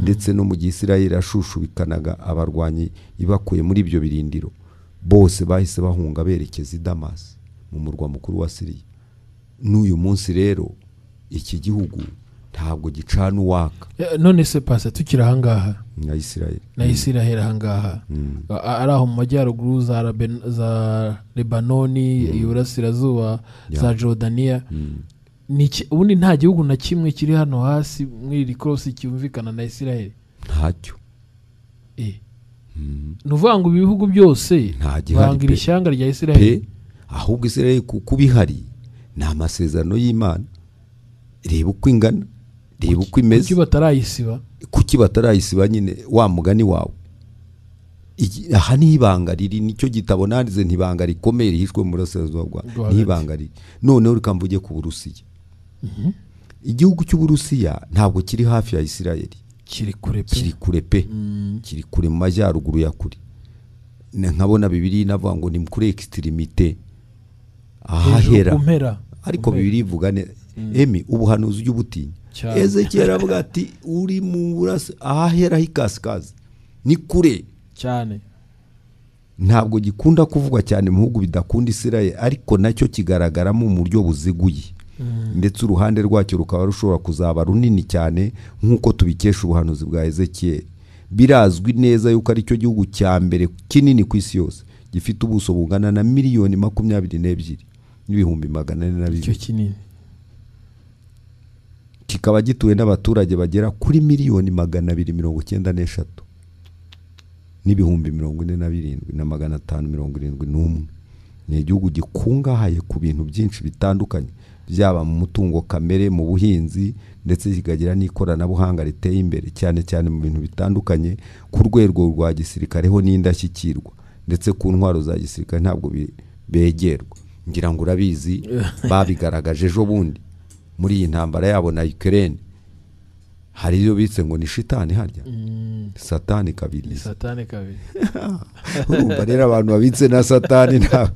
Ndetse no mu gihe Isirayeli yashushubikanaga abarwanyi ibakuye muri ibyo birindiro, bose bahise bahunga berekeza i Damas mu murwa mukuru wa Siriya. N'uyu munsi rero iki gihugu ntabwo gicana uwaka. None se pasa tukiri ahangaha na Isirayeli, na Isirayeli ahangaha ari aho mu majyaruguru za Lebanoni, iburasirazuba za Jordania, ubundi nta gihugu na kimwe kiri hano hasi muri iri cross cyumvikana na Isirayeli, ntacyo. Ni ukuvuga ngo ibihugu byose bangira ishyanga rya Isirayeli, ahubwo Isirayeli kuko ihari ni amasezerano y'Imana. Reba uko ingana, reba uko imeze. Kuki batarayisiba? Kuki batarayisiba nyine wa mugani wawe. Aha ni ibanga riri, nicyo gitabo nanditse, ntibanga rikomeye rihishwe mu burasirazuba bwa, ni ibanga riri. Noneho reka mvuge ku Burusiya. Igihugu cy'Uburusiya ntabwo kiri hafi ya Isirayeli, kiri kure pe, kiri kure pe, kiri kure mu majyaruguru ya kure. Nkabona Bibiliya inavuga ngo ni kuri extremité ahahera, ariko Bibiliya ivuga emi ubuhanuzi ujye ubutinya. Ezekiel avuga ati uri mu burasi ahahera hikasikazi, ni kure cyane. Ntabwo gikunda kuvugwa cyane mu bihugu bidakunda Isirayeli, ariko nacyo kigaragaramo mu buryo buziguye, ndetse uruhande rwacyo rukaba rushobora kuzaba runini cyane nk'uko tubikesha ubuhanuzi bwa Ezekiel. Birazwi neza yuko aricyo gihugu cya mbere kinini ku isi yose, gifite ubuso bungana na 22,402,402 Icyo kinini, kikaba gituwe n'abaturage bagera kuri 293 047,571. Ni igihugu gikungahaye ku bintu byinshi bitandukanye, byaba mu mutungo kamere, mu buhinzi, ndetse kikagira n'ikoranabuhanga riteye imbere cyane cyane mu bintu bitandukanye. Ku rwego rwa gisirikare ho n'indashyikirwa, ndetse ku ntwaro za gisirikare ntabwo begerwa. Ngira ngo urabizi, babigaragaje ejo bundi muri iyi ntambara yabo na Ukraine. Hari iyo bitse ngo ni shitani harya, satani kabiri, ni satani kabiri. Urumva rero abantu babitse na satani na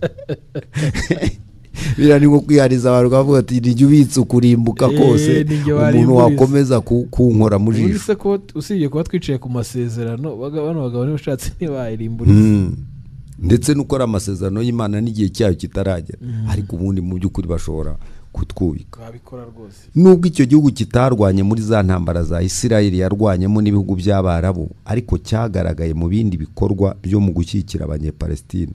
bira ni nko kwihariza abantu bavuga ati nijye ubitse ukurimbuka kose, umuntu wakomeza kunkora mu jisho. Uretse ko usibye kuba twicaye ku masezerano, bano bagabo n'abashatsi ntibayirimburiza, ndetse n'ukora amasezerano y'Imana n'igihe cyayo kitaragera, ariko ubundi mu by'ukuri bashobora kutwubika. Babikora rwose. Nubwo icyo gihugu kitarwanye muri za ntambara za Isirayeli yarwanyemo n'ibihugu by'Abarabu, ariko cyagaragaye mu bindi bikorwa byo mu gushyigikira Abanyepalestina.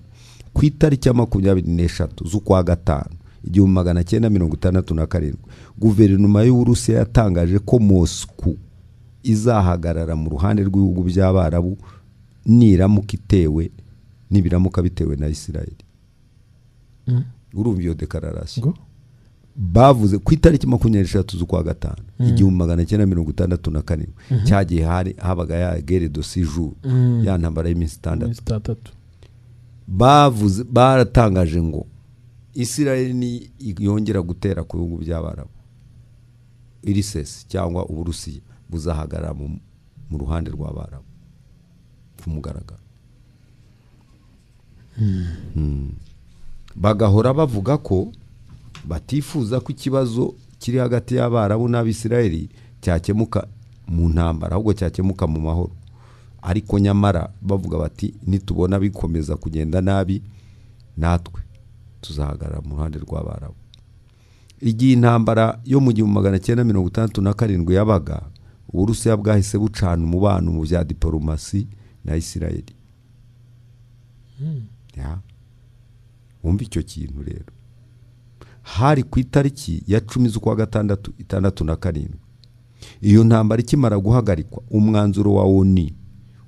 Ku itariki ya 23 z'ukwa 5 1967, guverinoma y'Uburusiya yatangaje ko Moscow izahagarara mu ruhande rw'ibihugu by'Abarabu niramuka itewe, nibiramuka bitewe na Isirayeli. Urumva iyo declaration bavuze ku itariki 23 z'ukwa 5 1967, cyagiye hari habaga ya guerre de six jours, ya ntambara y'iminsi 6. Bavuze, baratangaje ngo Israel ni yongera gutera ku bihugu by'Abarabu, IRISES cyangwa Uburusiya buzahagarara mu ruhande rw'Abarabu ku mugaragaro. Bagahora bavuga ko batifuza ko ikibazo kiri hagati y'Abarabu n'Abisirayeli cyakemuka mu ntambara, ahubwo cyakemuka mu mahoro. Ariko nyamara bavuga bati nitubona bikomeza kugenda nabi natwe tuzahagarara mu ruhande rw'Abarabu. Igihe intambara yo mu 1967 yabaga, Uburusiya bwahise bucana umubano mu bya diplomasi na Isirayeli. Ya. Wumva icyo kintu rero. Hari ku itariki ya 10 z'ukwa gatandatu 67. Iyo ntambara ikimara guhagarikwa, umwanzuro wa ONU,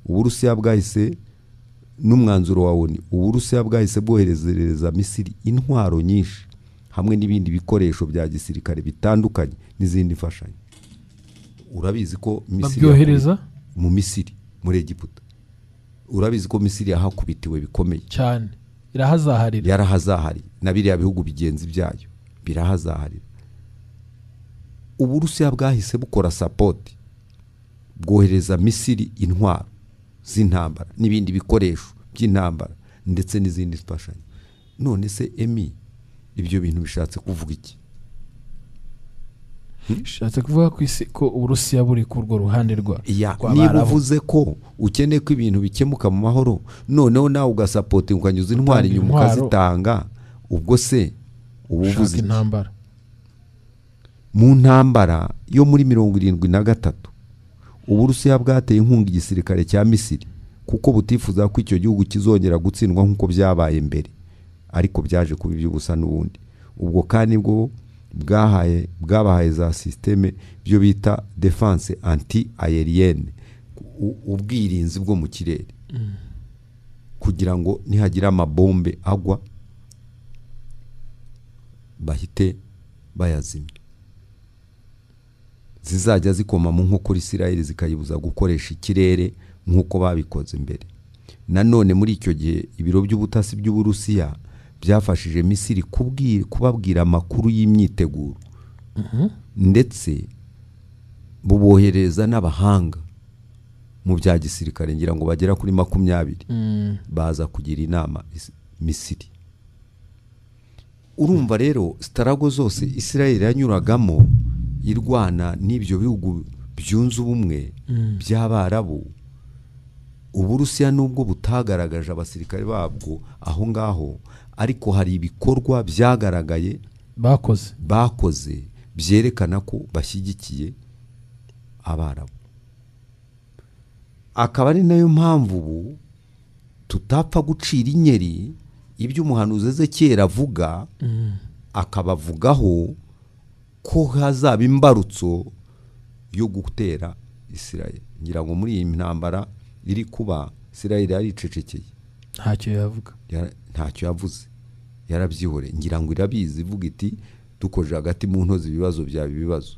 Uburusiya bwahise n'umwanzuro wa ONU, Uburusiya bwahise bwoherezereza Misiri intwaro nyinshi hamwe n'ibindi bikoresho bya gisirikare bitandukanye n'izindi mfashanyo. Urabizi ko Misiri babyohereza mu Misiri muri Egiputa. Urabizi ko Misiri yahakubitiwe bikomeye cyane, irahazaharira, yarahazahari na biriya bihugu bigenzi byayo birahazaharira. Uburusiya bwahise bukora support, bwohereza Misiri intwaro z'intambara n'ibindi bikoresho by'intambara ndetse n'izindi mfashanyo. None se Emi, ibyo bintu bishatse kuvuga iki? Bishatse kuvuga ko isi ko Uburusiya buri ku rwo ruhande rwa niba uvuze ko ukeneye ko ibintu bikemuka mu mahoro, noneho nawe ugasapotinga ukanyuza intwari inyuma ukazitanga, ubwo se ubuvuze intambara? Mu ntambara yo muri 73 Uburusiya bwateye inkunga igisirikare cya Misiri kuko butifuza ko icyo gihugu kizongera gutsindwa nk'uko byabaye mbere, ariko byaje kuba iby'ubusa n'ubundi. Ubwo kandi bwo bwabahaye za systeme byo bita defense anti aérienne, ubwirinzi bwo mu kirere, kugira ngo nihagira amabombe agwa bahite bayazimya. Zizajya zikoma mu nkokora Isirayeli zikayibuza gukoresha ikirere nk'uko babikoze mbere. Nanone muri icyo gihe ibiro by'ubutasi by'Uburusiya byafashije Misiri kubabwira amakuru y'imyiteguro, ndetse bubohereza n'abahanga mu bya gisirikare ngira ngo bagera kuri 20 baza kugira inama Misiri. Urumva rero starago zose Isirayeli yanyuragamo irwana n'ibyo bihugu byunze ubumwe by'Abarabu, Uburusiya nubwo butagaragaje abasirikare babwo aho ngaho, ariko hari ibikorwa byagaragaye bakoze byerekana ko bashyigikiye Abarabu. Akaba ari nayo mpamvu ubu tutapfa gucira inyeri ibyo umuhanuzi Ezekiel avuga, akabavugaho ko hazaba imbarutso yo gutera Isirayeli. Ngira ngo muri iyi ntambara iri kuba Isirayeli yaricecekeye, ntacyo yavuga, ntacyo yavuze, yarabyihore. Ngira ngo irabizi, ivuga iti dukoje hagati mu ntozi ibibazo byaba ibibazo.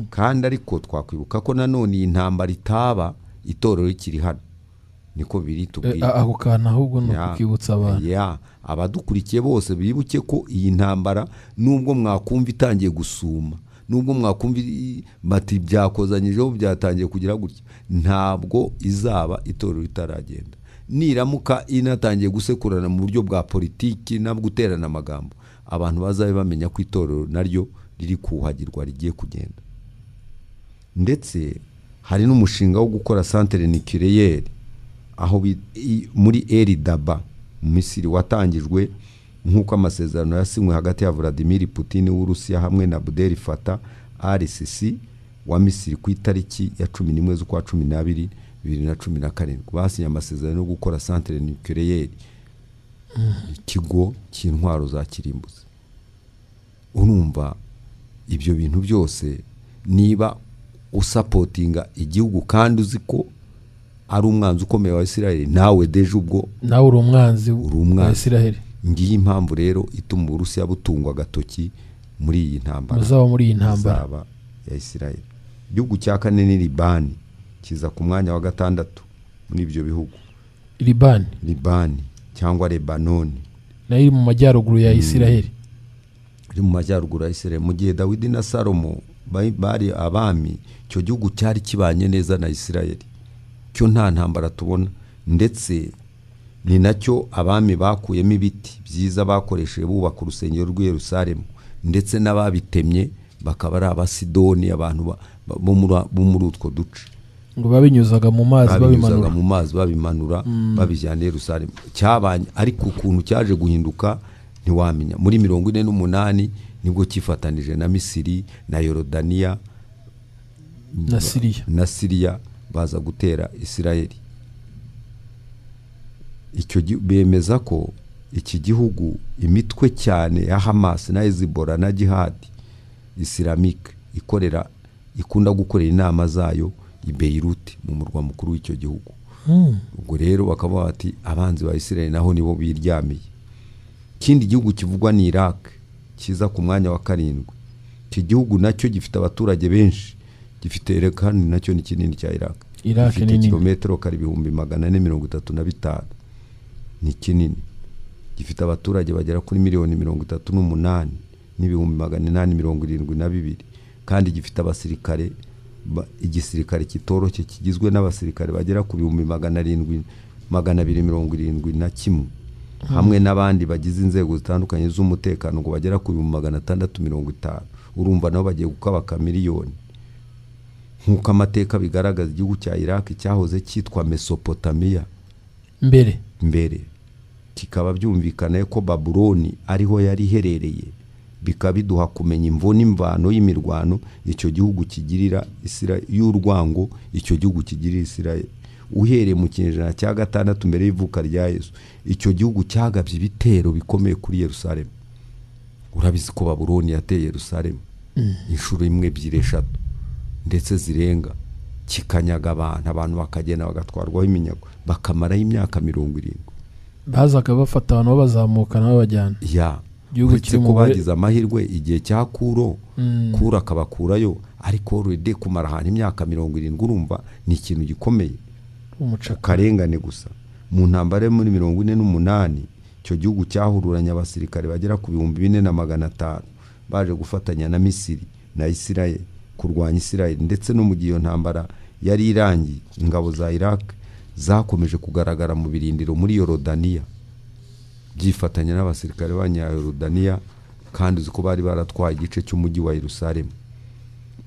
Kandi ariko twakwibuka ko nanone iyi ntambara itaba itorero rikiri hano, niko biri tubwira ako kana, ahubwo no kukibutsa abantu abadukurikiye bose bibuke ko iyi ntambara nubwo mwakumva itangiye gusuma, nubwo mwakumva bati byakozanyijeho byatangiye kugira gutya, ntabwo izaba itorero ritaragenda. Niramuka inatangiye gusekurana mu buryo bwa politiki nabwo guterana amagambo, abantu bazabe bamenya ko itorero naryo riri kuhagirwa rigiye kugenda. Ndetse hari n'umushinga wo gukora centre nucléaire aho muri El Daba mu Misiri watangijwe nk'uko amasezerano yasinywe hagati ya Vladimir Putin w'Urusiya hamwe na Abdel Fattah al-Sisi wa Misiri ku itariki ya 11 z'ukwa 12 2017. Basinye amasezerano yo gukora centre nucléaire, ikigo cy'intwaro za kirimbuzi. Urumva ibyo bintu byose niba usapotinga igihugu kandi uzi ko ari umwanzi ukomeye wa Isirayeli, nawe deje ubwo nawe uri umwanzi wa Isirayeli. Ngiyi impamvu rero ituma Uburusiya butungwa agatoki muri iyi ntambara, muzaba muri iyi ntambara ya Isirayeli. Igihugu cya kane ni Libani, kiza ku mwanya wa 6 muri ibyo bihugu. Libani cyangwa Lebanoni. Nayo iri mu majyaruguru ya Isiraheli. Iri mu majyaruguru ya Isiraheli. Mu gihe Dawidi na Salomo bari abami, icyo gihugu cyari kibanye neza na Isiraheli, cyo nta ntambara tubona, ndetse ni nacyo abami bakuyemo ibiti byiza bakoresheje bubaka urusengero rw'i Yerusalemu, ndetse n'ababitemye bakaba ari Abasidoni, abantu bo muri utwo duce, ngo babinyuzaga mu mazi babimanura, mu mazi babimanura babijyana i Yerusalemu. Cyabanye ariko ukuntu cyaje guhinduka ntiwamenya. Muri 48 nibwo cyifatanije na Misiri na Yorodaniya na Siriya baza gutera Isirayeli. Icyo bemeza ko iki gihugu imitwe cyane ya Hamas na Hezbollah na Jihad Islamic ikorera, ikunda gukorera inama zayo i Beirut mu murwa mukuru w'icyo gihugu. Ubwo rero bakaba bati abanzi ba Isirayeli naho nibo biryamiye. Ikindi gihugu kivugwa ni Iraq, kiza ku mwanya wa 7. Iki gihugu nacyo gifite abaturage benshi, gifite kandi nacyo ni kinini cya Iraq. Gifite kilometero kare 435,000, ni kinini. Gifite abaturage bagera kuri 38,872,000, kandi gifite abasirikare, igisirikare kitoroshye kigizwe n'abasirikare bagera ku 771,000, hamwe n'abandi bagize inzego zitandukanye z'umutekano ngo bagera ku 650,000. Urumva nabo bagiye gukabaka miliyoni. Nk'uko amateka bigaragaza, igihugu cya Iraq cyahoze cyitwa Mesopotamia mbere, kikaba byumvikana ko Babuloni ariho yari iherereye, bikaba biduha kumenya imvo n'imvano y'imirwano icyo gihugu kigirira Isirayeli, y'urwango icyo gihugu kigirira Isirayeli. Uhereye mu kinyejana cya 6 mbere y'ivuka rya Yesu, icyo gihugu cyagabye ibitero bikomeye kuri Yerusalemu. Urabizi ko Babuloni yateye Yerusalemu inshuro 1, 2, 3 ndetse zirenga, kikanyaga abantu bakagenda bagatwarwaho iminyago, bakamarayo imyaka 70. Bazaga bafata abantu babazamuka n'abajyana. Ya igihugu kirimo bagize amahirwe igihe cya Kuro, Kuro akabakurayo, ariko already kumara ahantu imyaka 70 urumva ni ikintu gikomeye, karengane gusa. Mu ntambara muri 48 icyo gihugu cyahururanye abasirikare bagera ku 4,500 baje gufatanya na Misiri na Isirayeli kurwanya Isirayeli. Ndetse no mu gihe iyo ntambara yari irangiye, ingabo za Iraq zakomeje kugaragara mu birindiro muri Yorodaniya, byifatanya n'abasirikare b'Abanyayorodaniya, kandi uzi ko bari baratwaye igice cy'umujyi wa Yerusalemu.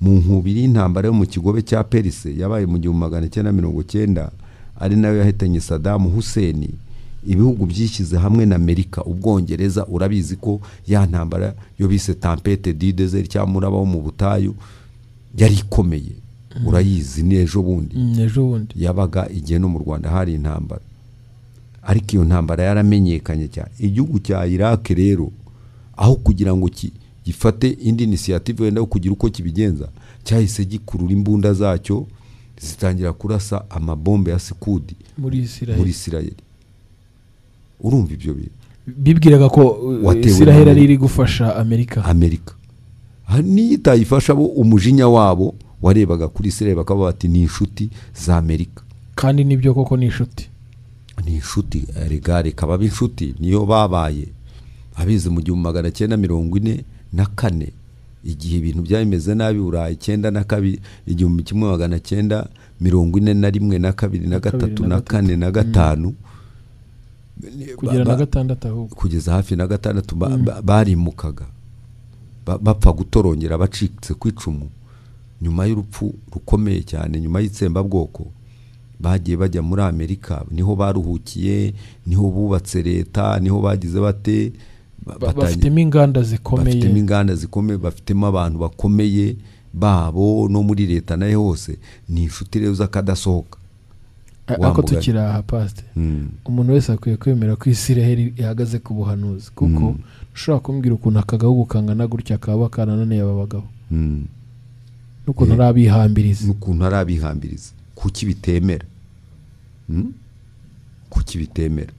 Mu nkubiri y'intambara yo mu kigobe cya Perse yabaye mu 1990, ari nayo yahitanye Saddam Hussein, ibihugu byishyize hamwe na Amerika, Ubwongereza. Urabizi ko ya ntambara yo bise tempête du désert cyangwa muraba wo mu butayu yari ikomeye, urayizi ni ejo bundi yabaga igihe no mu Rwanda hari intambara, ariko iyo ntambara yaramenyekanye cyane. Igihugu cya Iraq rero aho kugira ngo gifate indi initiative wenda kugira uko kibigenza, cyahise gikurura imbunda zacyo zitangira kurasa amabombe ya Sikudi muri Isirayeli. Urumva ibyo bintu bibwiraga ko Isirayeli ari iri gufasha Amerika. Niyo itayifasha, bo umujinya wabo warebaga kuri Isirayeli bakaba bati ni inshuti za Amerika, kandi nibyo koko ni inshuti, ni inshuti regare kaba inshuti niyo babaye abize mu 1944 igihe ibintu byameze nabi Burayi 92 1941 na 2 na 3 na 4 na 5 kugera na 6 ahubwo kugeza hafi na 6 barimukaga bapfa gutorongera bacitse kwicumu nyuma y'urupfu rukomeye cyane, nyuma y'itsembabwoko bagiye bajya muri Amerika, niho baruhukiye, niho bubatse leta, niho bagize bate, bafitemo inganda zikomeye, bafitemo abantu bakomeye babo no muri leta nayo hose, ni inshuti rero z'akadasohoka. Ako tukiri aha pastor, umuntu wese akwiye kwemera ko Isiraheli ihagaze ku buhanuzi, kuko ushobora kumbwira ukuntu akagahugu kangana gutya kaba kanananiye aba bagabo, n'ukuntu arabihambiriza, kuki bitemera? Kuki bitemera?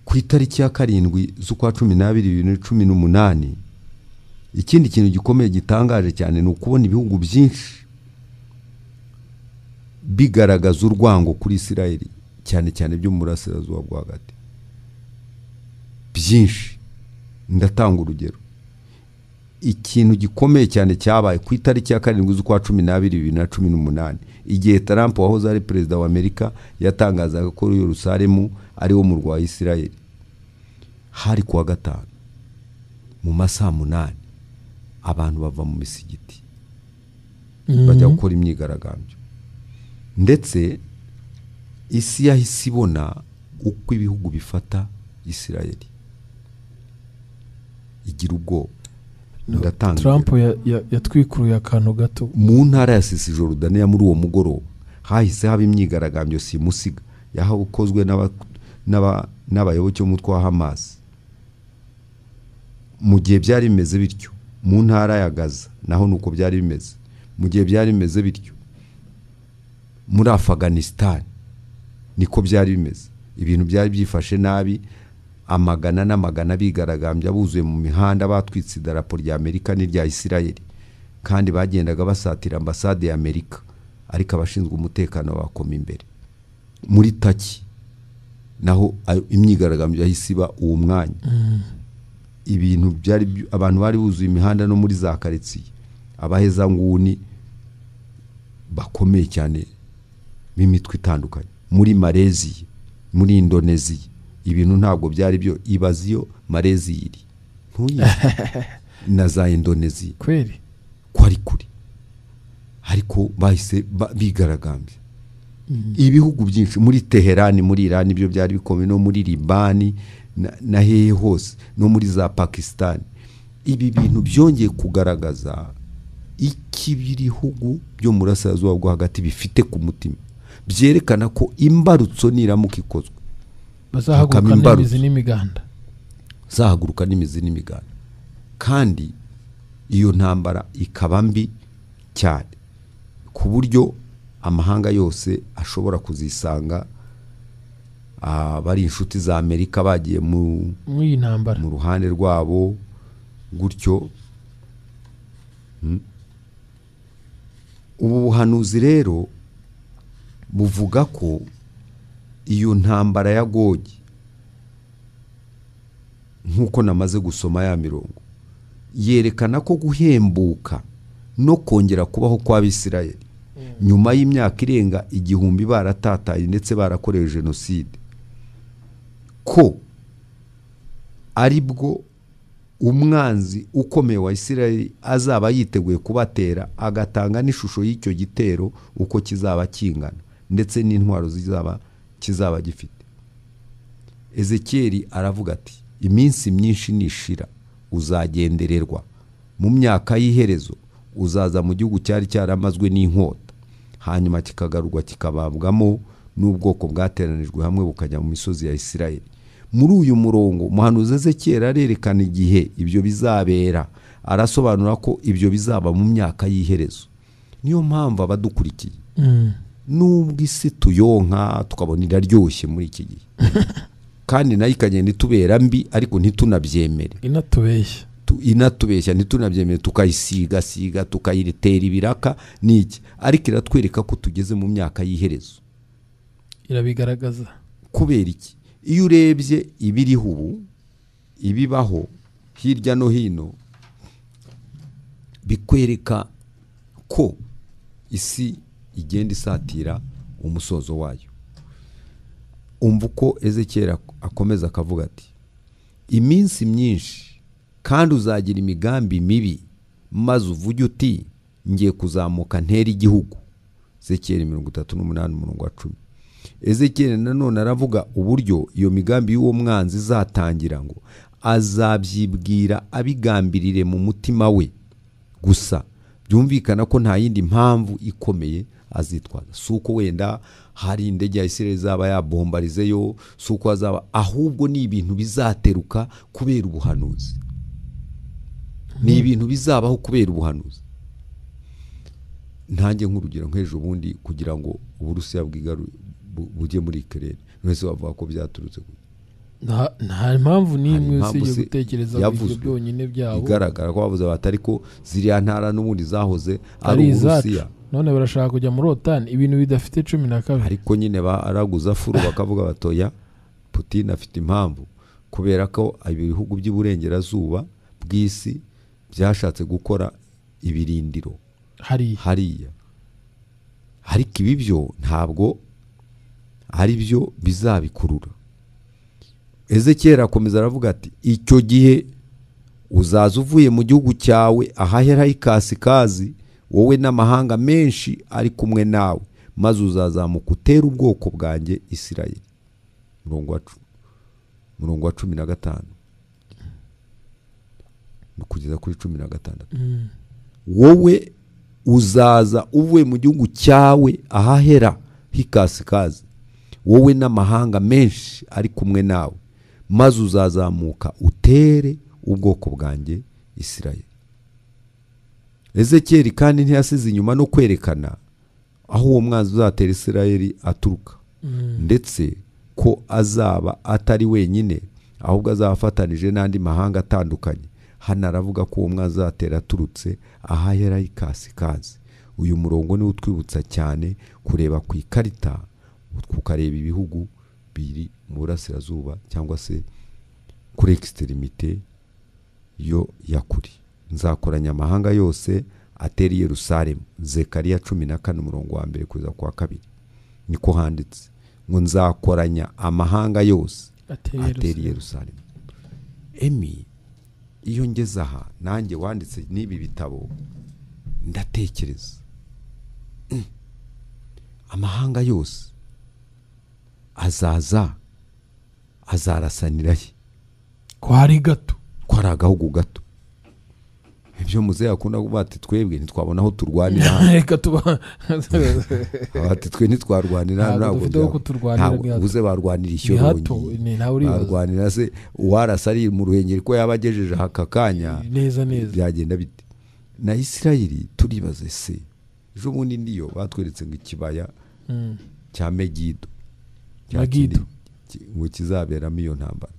Ku itariki ya 7 z'ukwa 12 2018, ikindi kintu gikomeye gitangaje cyane ni ukubona ibihugu byinshi bigaragaza urwango kuri Isiraheli, cyane cyane byo mu burasirazuba bwo hagati. Byinshi. Ndatanga urugero. Ikintu gikomeye cyane cyabaye ku itariki ya 7 z'ukwa 12 2018, igihe Trump wahoze ari perezida wa Amerika yatangazaga ko Yerusalemu ari wo murwa wa Isirayeli. Hari kuwa gatanu mu masaha 8 abantu bava mu misigiti bajya gukora imyigaragambyo, ndetse isi yahise ibona uko ibihugu bifata Isirayeli igira ubwoba. Ndatanga Trump yatwikuruye akantu gato. Mu ntara ya Cisjordania muri uwo mugoroba hahise haba imyigaragambyo simusiga yakozwe n'abayoboke b'umutwe wa Hamas. Mu gihe byari bimeze bityo mu ntara ya Gaza naho nuko byari bimeze. Mu gihe byari bimeze bityo muri Afghanistan niko byari bimeze. Ibintu byari byifashe nabi, amagana n'amagana bigaragambya buzuye mu mihanda, batwitse idarapo rya Amerika n'irya Isirayeli, kandi bagendaga basatira ambasade ya Amerika, ariko abashinzwe umutekano bakoma imbere. Muri Turkey naho imyigaragambyo yahise iba uwo mwanya. Ibintu byari, abantu bari buzuye imihanda no muri za karitsiye, abahezanguni bakomeye cyane b'imitwe itandukanye. Muri Malaysia, muri Indonesia, ibintu ntabwo byari byo. Ibaziyo Malaysia iri ntuyi na za Indonesia kweli ko ari kuri, ariko bahise bigaragambye. Ibihugu byinshi muri Teherani, muri Iran ibyo byari bikomeye, no muri Libani na hehe hose, no muri za Pakistan. Ibi bintu byongeye kugaragaza ikibirihugu byo mu burasirazuba bwo hagati bifite ku mutima, byerekana ko imbarutso niramuka ikozwe bazahaguruka n'imizi n'imiganda, zahaguruka n'imizi n'imiganda, kandi iyo ntambara ikaba mbi cyane ku buryo amahanga yose ashobora kuzisanga bari inshuti za Amerika bagiye mu ntambara mu ruhande rwabo gutyo. Ubu buhanuzi rero buvuga ko iyo ntambara ya Gogi, nkuko namaze gusoma ya mirongo, yerekana ko guhembuka no kongera kubaho kw'Abisirayeli nyuma y'imyaka irenga 1000 baratataye ndetse barakorewe jenoside, ko aribwo umwanzi ukomeye wa Isirayeli azaba yiteguye kubatera, agatanga n'ishusho y'icyo gitero uko kizaba kingana ndetse n'intwaro kizaba gifite. Ezekieli aravuga ati iminsi myinshi nishira uzagendererwa, mu myaka y'iherezo uzaza mu gihugu cyari cyaramazwe n'inkota, hanyuma kikagarurwa kikababwamo n'ubwoko bwateranijwe hamwe bukajya mu misozi ya Isirayeli. Muri uyu murongo umuhanuzi Ezekieli arerekana igihe ibyo bizabera, arasobanura ko ibyo bizaba mu myaka y'iherezo. Niyo mpamvu abadukurikiye nubwo isi tuyonka tukabona iraryoshye muri iki gihe kandi nayo ikagenda itubera mbi, ariko ntitunabyemere, inatubeshya ntitunabyemere, tukayisiga tukayitera ibiraka n'iki, ariko iratwereka ko tugeze mu myaka y'iherezo, irabigaragaza. Kubera iki? Iyo urebye ibiriho ubu, ibibaho hirya no hino, bikwereka ko isi igenda isatira umusozo wayo. Umva uko Ezekiel akomeza akavuga ati iminsi myinshi kandi uzagira imigambi mibi, maze uvuge uti ngiye kuzamuka ntera igihugu. Ezekiel 38 umurongo wa 10. Ezekiel nanone aravuga uburyo iyo migambi y'uwo mwanzi izatangira, ngo azabyibwira abigambirire mu mutima we gusa. Byumvikana ko nta yindi mpamvu ikomeye azitwaza, si uko wenda hari indege ya Isirayeli izaba yabombarizeyo, si uko azaba, ahubwo ni ibintu bizateruka kubera ubuhanuzi. Ni ibintu bizabaho kubera ubuhanuzi. Ntange nk'urugero nk'ejo bundi kugira ngo Uburusiya bujye muri Ukraine, wese bavuga ko byaturutse ku nta mpamvu n'imwe usibye gutekereza ibyo byonyine byabo. Igaragara ko bavuze batari ko ziriya ntara n'ubundi zahoze ari Uburusiya, none barashaka kujya muri OTAN, ibintu bidafite 12. Ariko nyine baraguza furu bakavuga batoya Putin afite impamvu, Kubera ko ibihugu by'iburengerazuba bw'isi byashatse gukora ibirindiro hariya. Ariko ibi byo ntabwo ari byo bizabikurura. Ezekiel akomeza aravuga ati icyo gihe uzaza uvuye mu gihugu cyawe ahahera ikasikazi, wowe n'amahanga menshi ari kumwe nawe, maze uzazamuka utera ubwoko bwanjye Isirayeli. Murongo wa 15 kugeza kuri 16. Wowe uzaza uvuye mu gihugu cyawe ahahera hikasikazi, wowe n'amahanga menshi ari kumwe nawe, maze uzazamuka utere ubwoko bwanjye Isirayeli. Ezekiel kandi ntiyasize inyuma no kwerekana aho uwo mwanzi uzatera Isirayeli aturuka, ndetse ko azaba atari wenyine, ahubwo azafatanije n'andi mahanga atandukanye. Hano aravuga ko uwo mwanzi uzatera aturutse ahahera ikasikazi. Uyu murongo ni utwibutsa cyane kureba ku ikarita, ukareba ibihugu biri mu burasirazuba cyangwa se kuri extremité yo yakuri. Nzakoranya amahanga yose atera Yerusalemu. Zekariya 14 umurongo wa 1 kugeza kwa 2 niko handitse ngo nzakoranya amahanga yose atera Yerusalemu. Emi iyo ngeze aha nanjye wanditse n'ibi bitabo ndatekereza amahanga yose azaza azarasanira he? Ko ari gato, ko ari agahugu gato. Ibyo muzehe akunda kuvuga ati twebwe ntitwabona aho turwanira. Reka tuba ati twe ntitwarwanira, ntabwo ubuze barwanira ishyorongi, barwanira se uwarasa ari mu Ruhengeri ko yabagejeje aka kanya neza neza byagenda bite? Na Isirayeli turibaze se ejo bundi ndiyo batweretse ngo ikibaya cya Megido ngo kizaberamo iyo ntambara.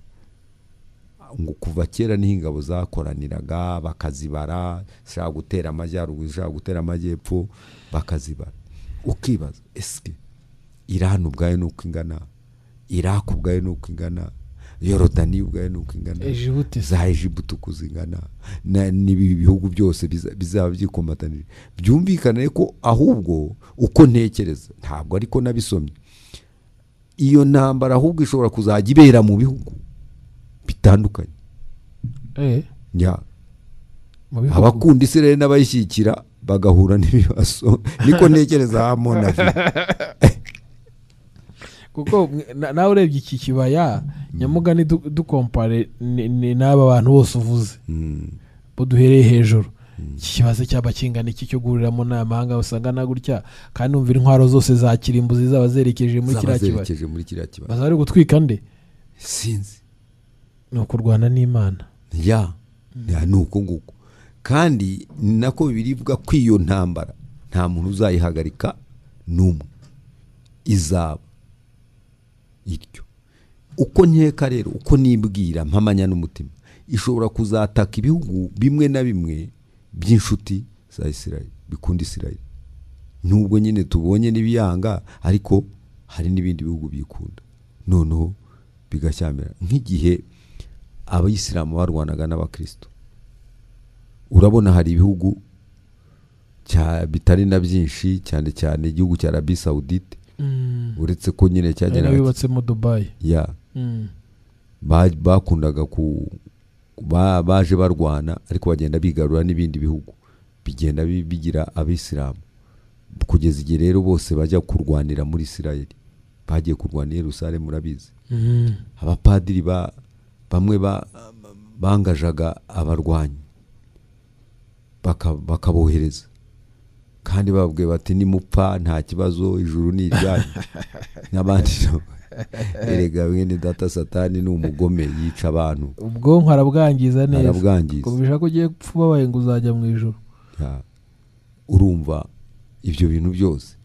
Ngo kuva kera niho ingabo zakoraniraga bakazibara, zishaka gutera amajyaruguru, zishaka gutera amajyepfo, bakazibara. Ukibaza eske Iran ubwayo nuko ingana, Iraq ubwayo nuko ingana, Yorodani ubwayo nuko ingana, za Egiputa uko zingana, n'ibi bihugu byose bizaba byikomatanije. Byumvikane ko ahubwo uko ntekereza ntabwo ariko nabisomye, iyo ntambara ahubwo ishobora kuzajya ibera mu bihugu bitandukanye. Abakunda Isirayeli n'abayishyikira bagahura n'ibibazo. Niko ntekereza hamona. Kuko nawe urebye iki kibaya nyamugani dukompare n'aba bantu bose uvuze bo duhereye hejuru, iki kibazo cyaba kingana iki cyo guhuriramo n'amahanga usanga na gutya, kandi umvira intwaro zose za kirimbuzi zaba zerekeje muri kiriya kibaya, bazari gutwika nde? Sinzi. Ni ukurwana n'Imana. Ya ni uko nguko. Kandi nako birivuga ko iyo ntambara nta muntu uzayihagarika n'umwe, izaba ityo. Uko nkeka rero, uko nibwira mpamanya n'umutima, ishobora kuzataka ibihugu bimwe na bimwe by'inshuti za Isirayeli, bikunda Isirayeli. Nubwo nyine tubonye n'ibiyanga, ariko hari n'ibindi bihugu bikunda, noneho bigashyamira. Nk'igihe abayisilamu barwanaga n'abakristo, urabona hari ibihugu bitari na byinshi, cyane cyane igihugu cya Arabie Saoudite, uretse ko nyine cyageraga yubatse mu Dubai, ya bakundaga ku baje barwana, ariko bagenda bigarura n'ibindi bihugu bigenda bigira abisilamu, kugeza igihe rero bose bajya kurwanira muri Isirayeli. Bagiye kurwanira Yerusalemu, murabizi. Abapadiri bamwe bangajaga abarwanyi bakabohereza, kandi babwiye bati nimupfa nta kibazo, ijuru ni iryanyu. N'abandi erega mwene data Satani ni umugome, yica abantu, ubwonko arabwangiza neza, kubisha ko ugiye gupfa ubabaye ngo uzajya mu ijuru. Urumva ibyo bintu byose.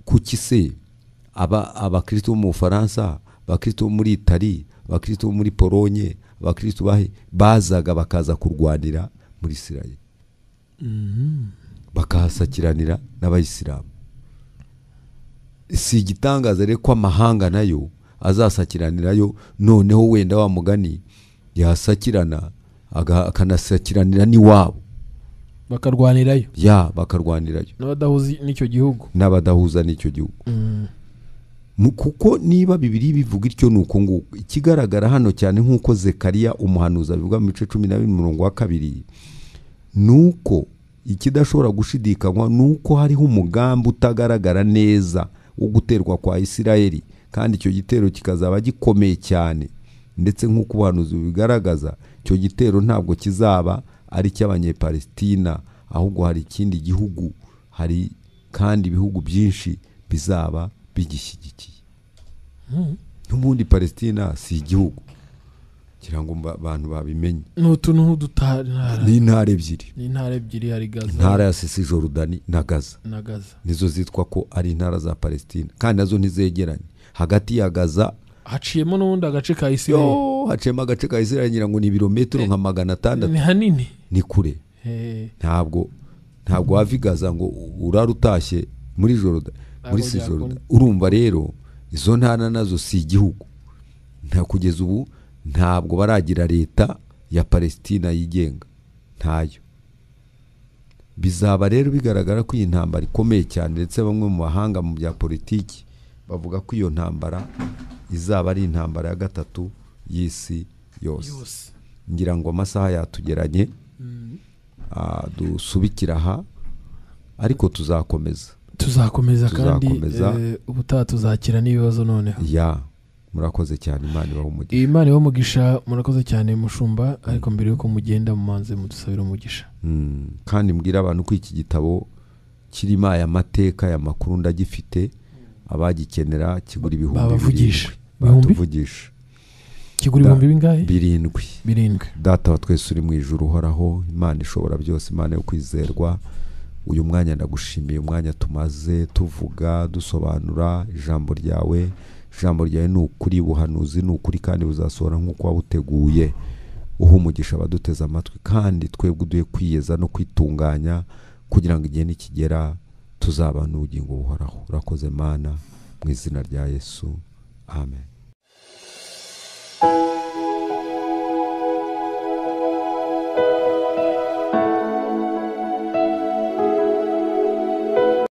Kuki se abakristo mu Bufaransa, abakristo muri Itali, abakristo muri Polonye, abakristo bahe bazaga bakaza kurwanira muri Isirayeli, bakahasakiranira n'abayisilamu? Si igitangaza rero ko amahanga nayo azasakiranirayo, noneho wenda wa mugani yasakirana akanasakiranira n'iwabo, bakarwanirayo, ya bakarwanirayo n'abadahuza n'icyo gihugu, n'abadahuza n'icyo gihugu. Kuko niba Bibiliya bivuga ityo nuko nguko ikigaragara hano cyane nk'uko Zekariya umuhanuzi abivuga mu bice 12 umurongo wa 2, nuko ikidashobora gushidikanywa nuko hariho umugambi utagaragara neza wo guterwa kwa Isirayeli, kandi icyo gitero kikazaba gikomeye cyane. Ndetse nk'uko ubuhanuzi bubigaragaza, icyo gitero ntabwo kizaba ari icy'Abanyepalestina, ahubwo hari ikindi gihugu, hari kandi ibihugu byinshi bizaba bigishyigikiye. N'ubundi Palestina si igihugu, kugira ngo abantu babimenye. Ni intara ebyiri, ni intara ebyiri, hari Gaza, intara ya Cisjordanie na Gaza, nizo zitwa ko ari intara za Palestina, kandi nazo ntizegeranye. Hagati ya Gaza haciyemo n'ubundi agace ka Isirayeli, haciyemo agace ka Isirayeli, ngira ngo ni ibirometero nka 600. Ni hanini, ni kure. Ntabwo wava i Gaza ngo urare utashye muri Jordan, muri Cisjordanie. Urumva rero izo ntara nazo si igihugu, nta kugeza ubu ntabwo baragira leta ya Palestina yigenga, ntayo. Bizaba rero bigaragara ko iyi ntambara ikomeye cyane, ndetse bamwe mu bahanga mu bya politiki bavuga ko iyo ntambara izaba ari intambara ya 3 y'isi yose. Ngira ngo amasaha yatugeranye, dusubikira aha, ariko tuzakomeza kandi ubutaha tuzakira n'ibibazo noneho. Ya, murakoze cyane, Imana ibahe umugisha. Imana ibahe umugisha, murakoze cyane mushumba, ariko mbere yuko mugenda mumanze mudusabira umugisha. Kandi mbwira abantu ko iki gitabo kirimo aya mateka ya makuru ndagifite, abagikenera kigura 7,000. Batuvugisha. Kigura ibihumbi bingahe? 7. 7. Data wa twese uri mu ijuru uhoraho, Imana ishobora byose, Imana yo kwizerwa, uyu mwanya ndagushimiye, umwanya tumaze tuvuga dusobanura ijambo ryawe. Ijambo ryawe ni ukuri, buhanuzi ni ukuri, kandi buzasohora nk'uko wabuteguye. Uha umugisha abaduteze amatwi, kandi twebwe uduhe kwiyeza no kwitunganya, kugira ngo igihe nikigera tuzabana ubugingo buhoraho. Urakoze Mana, mu izina rya Yesu, amen.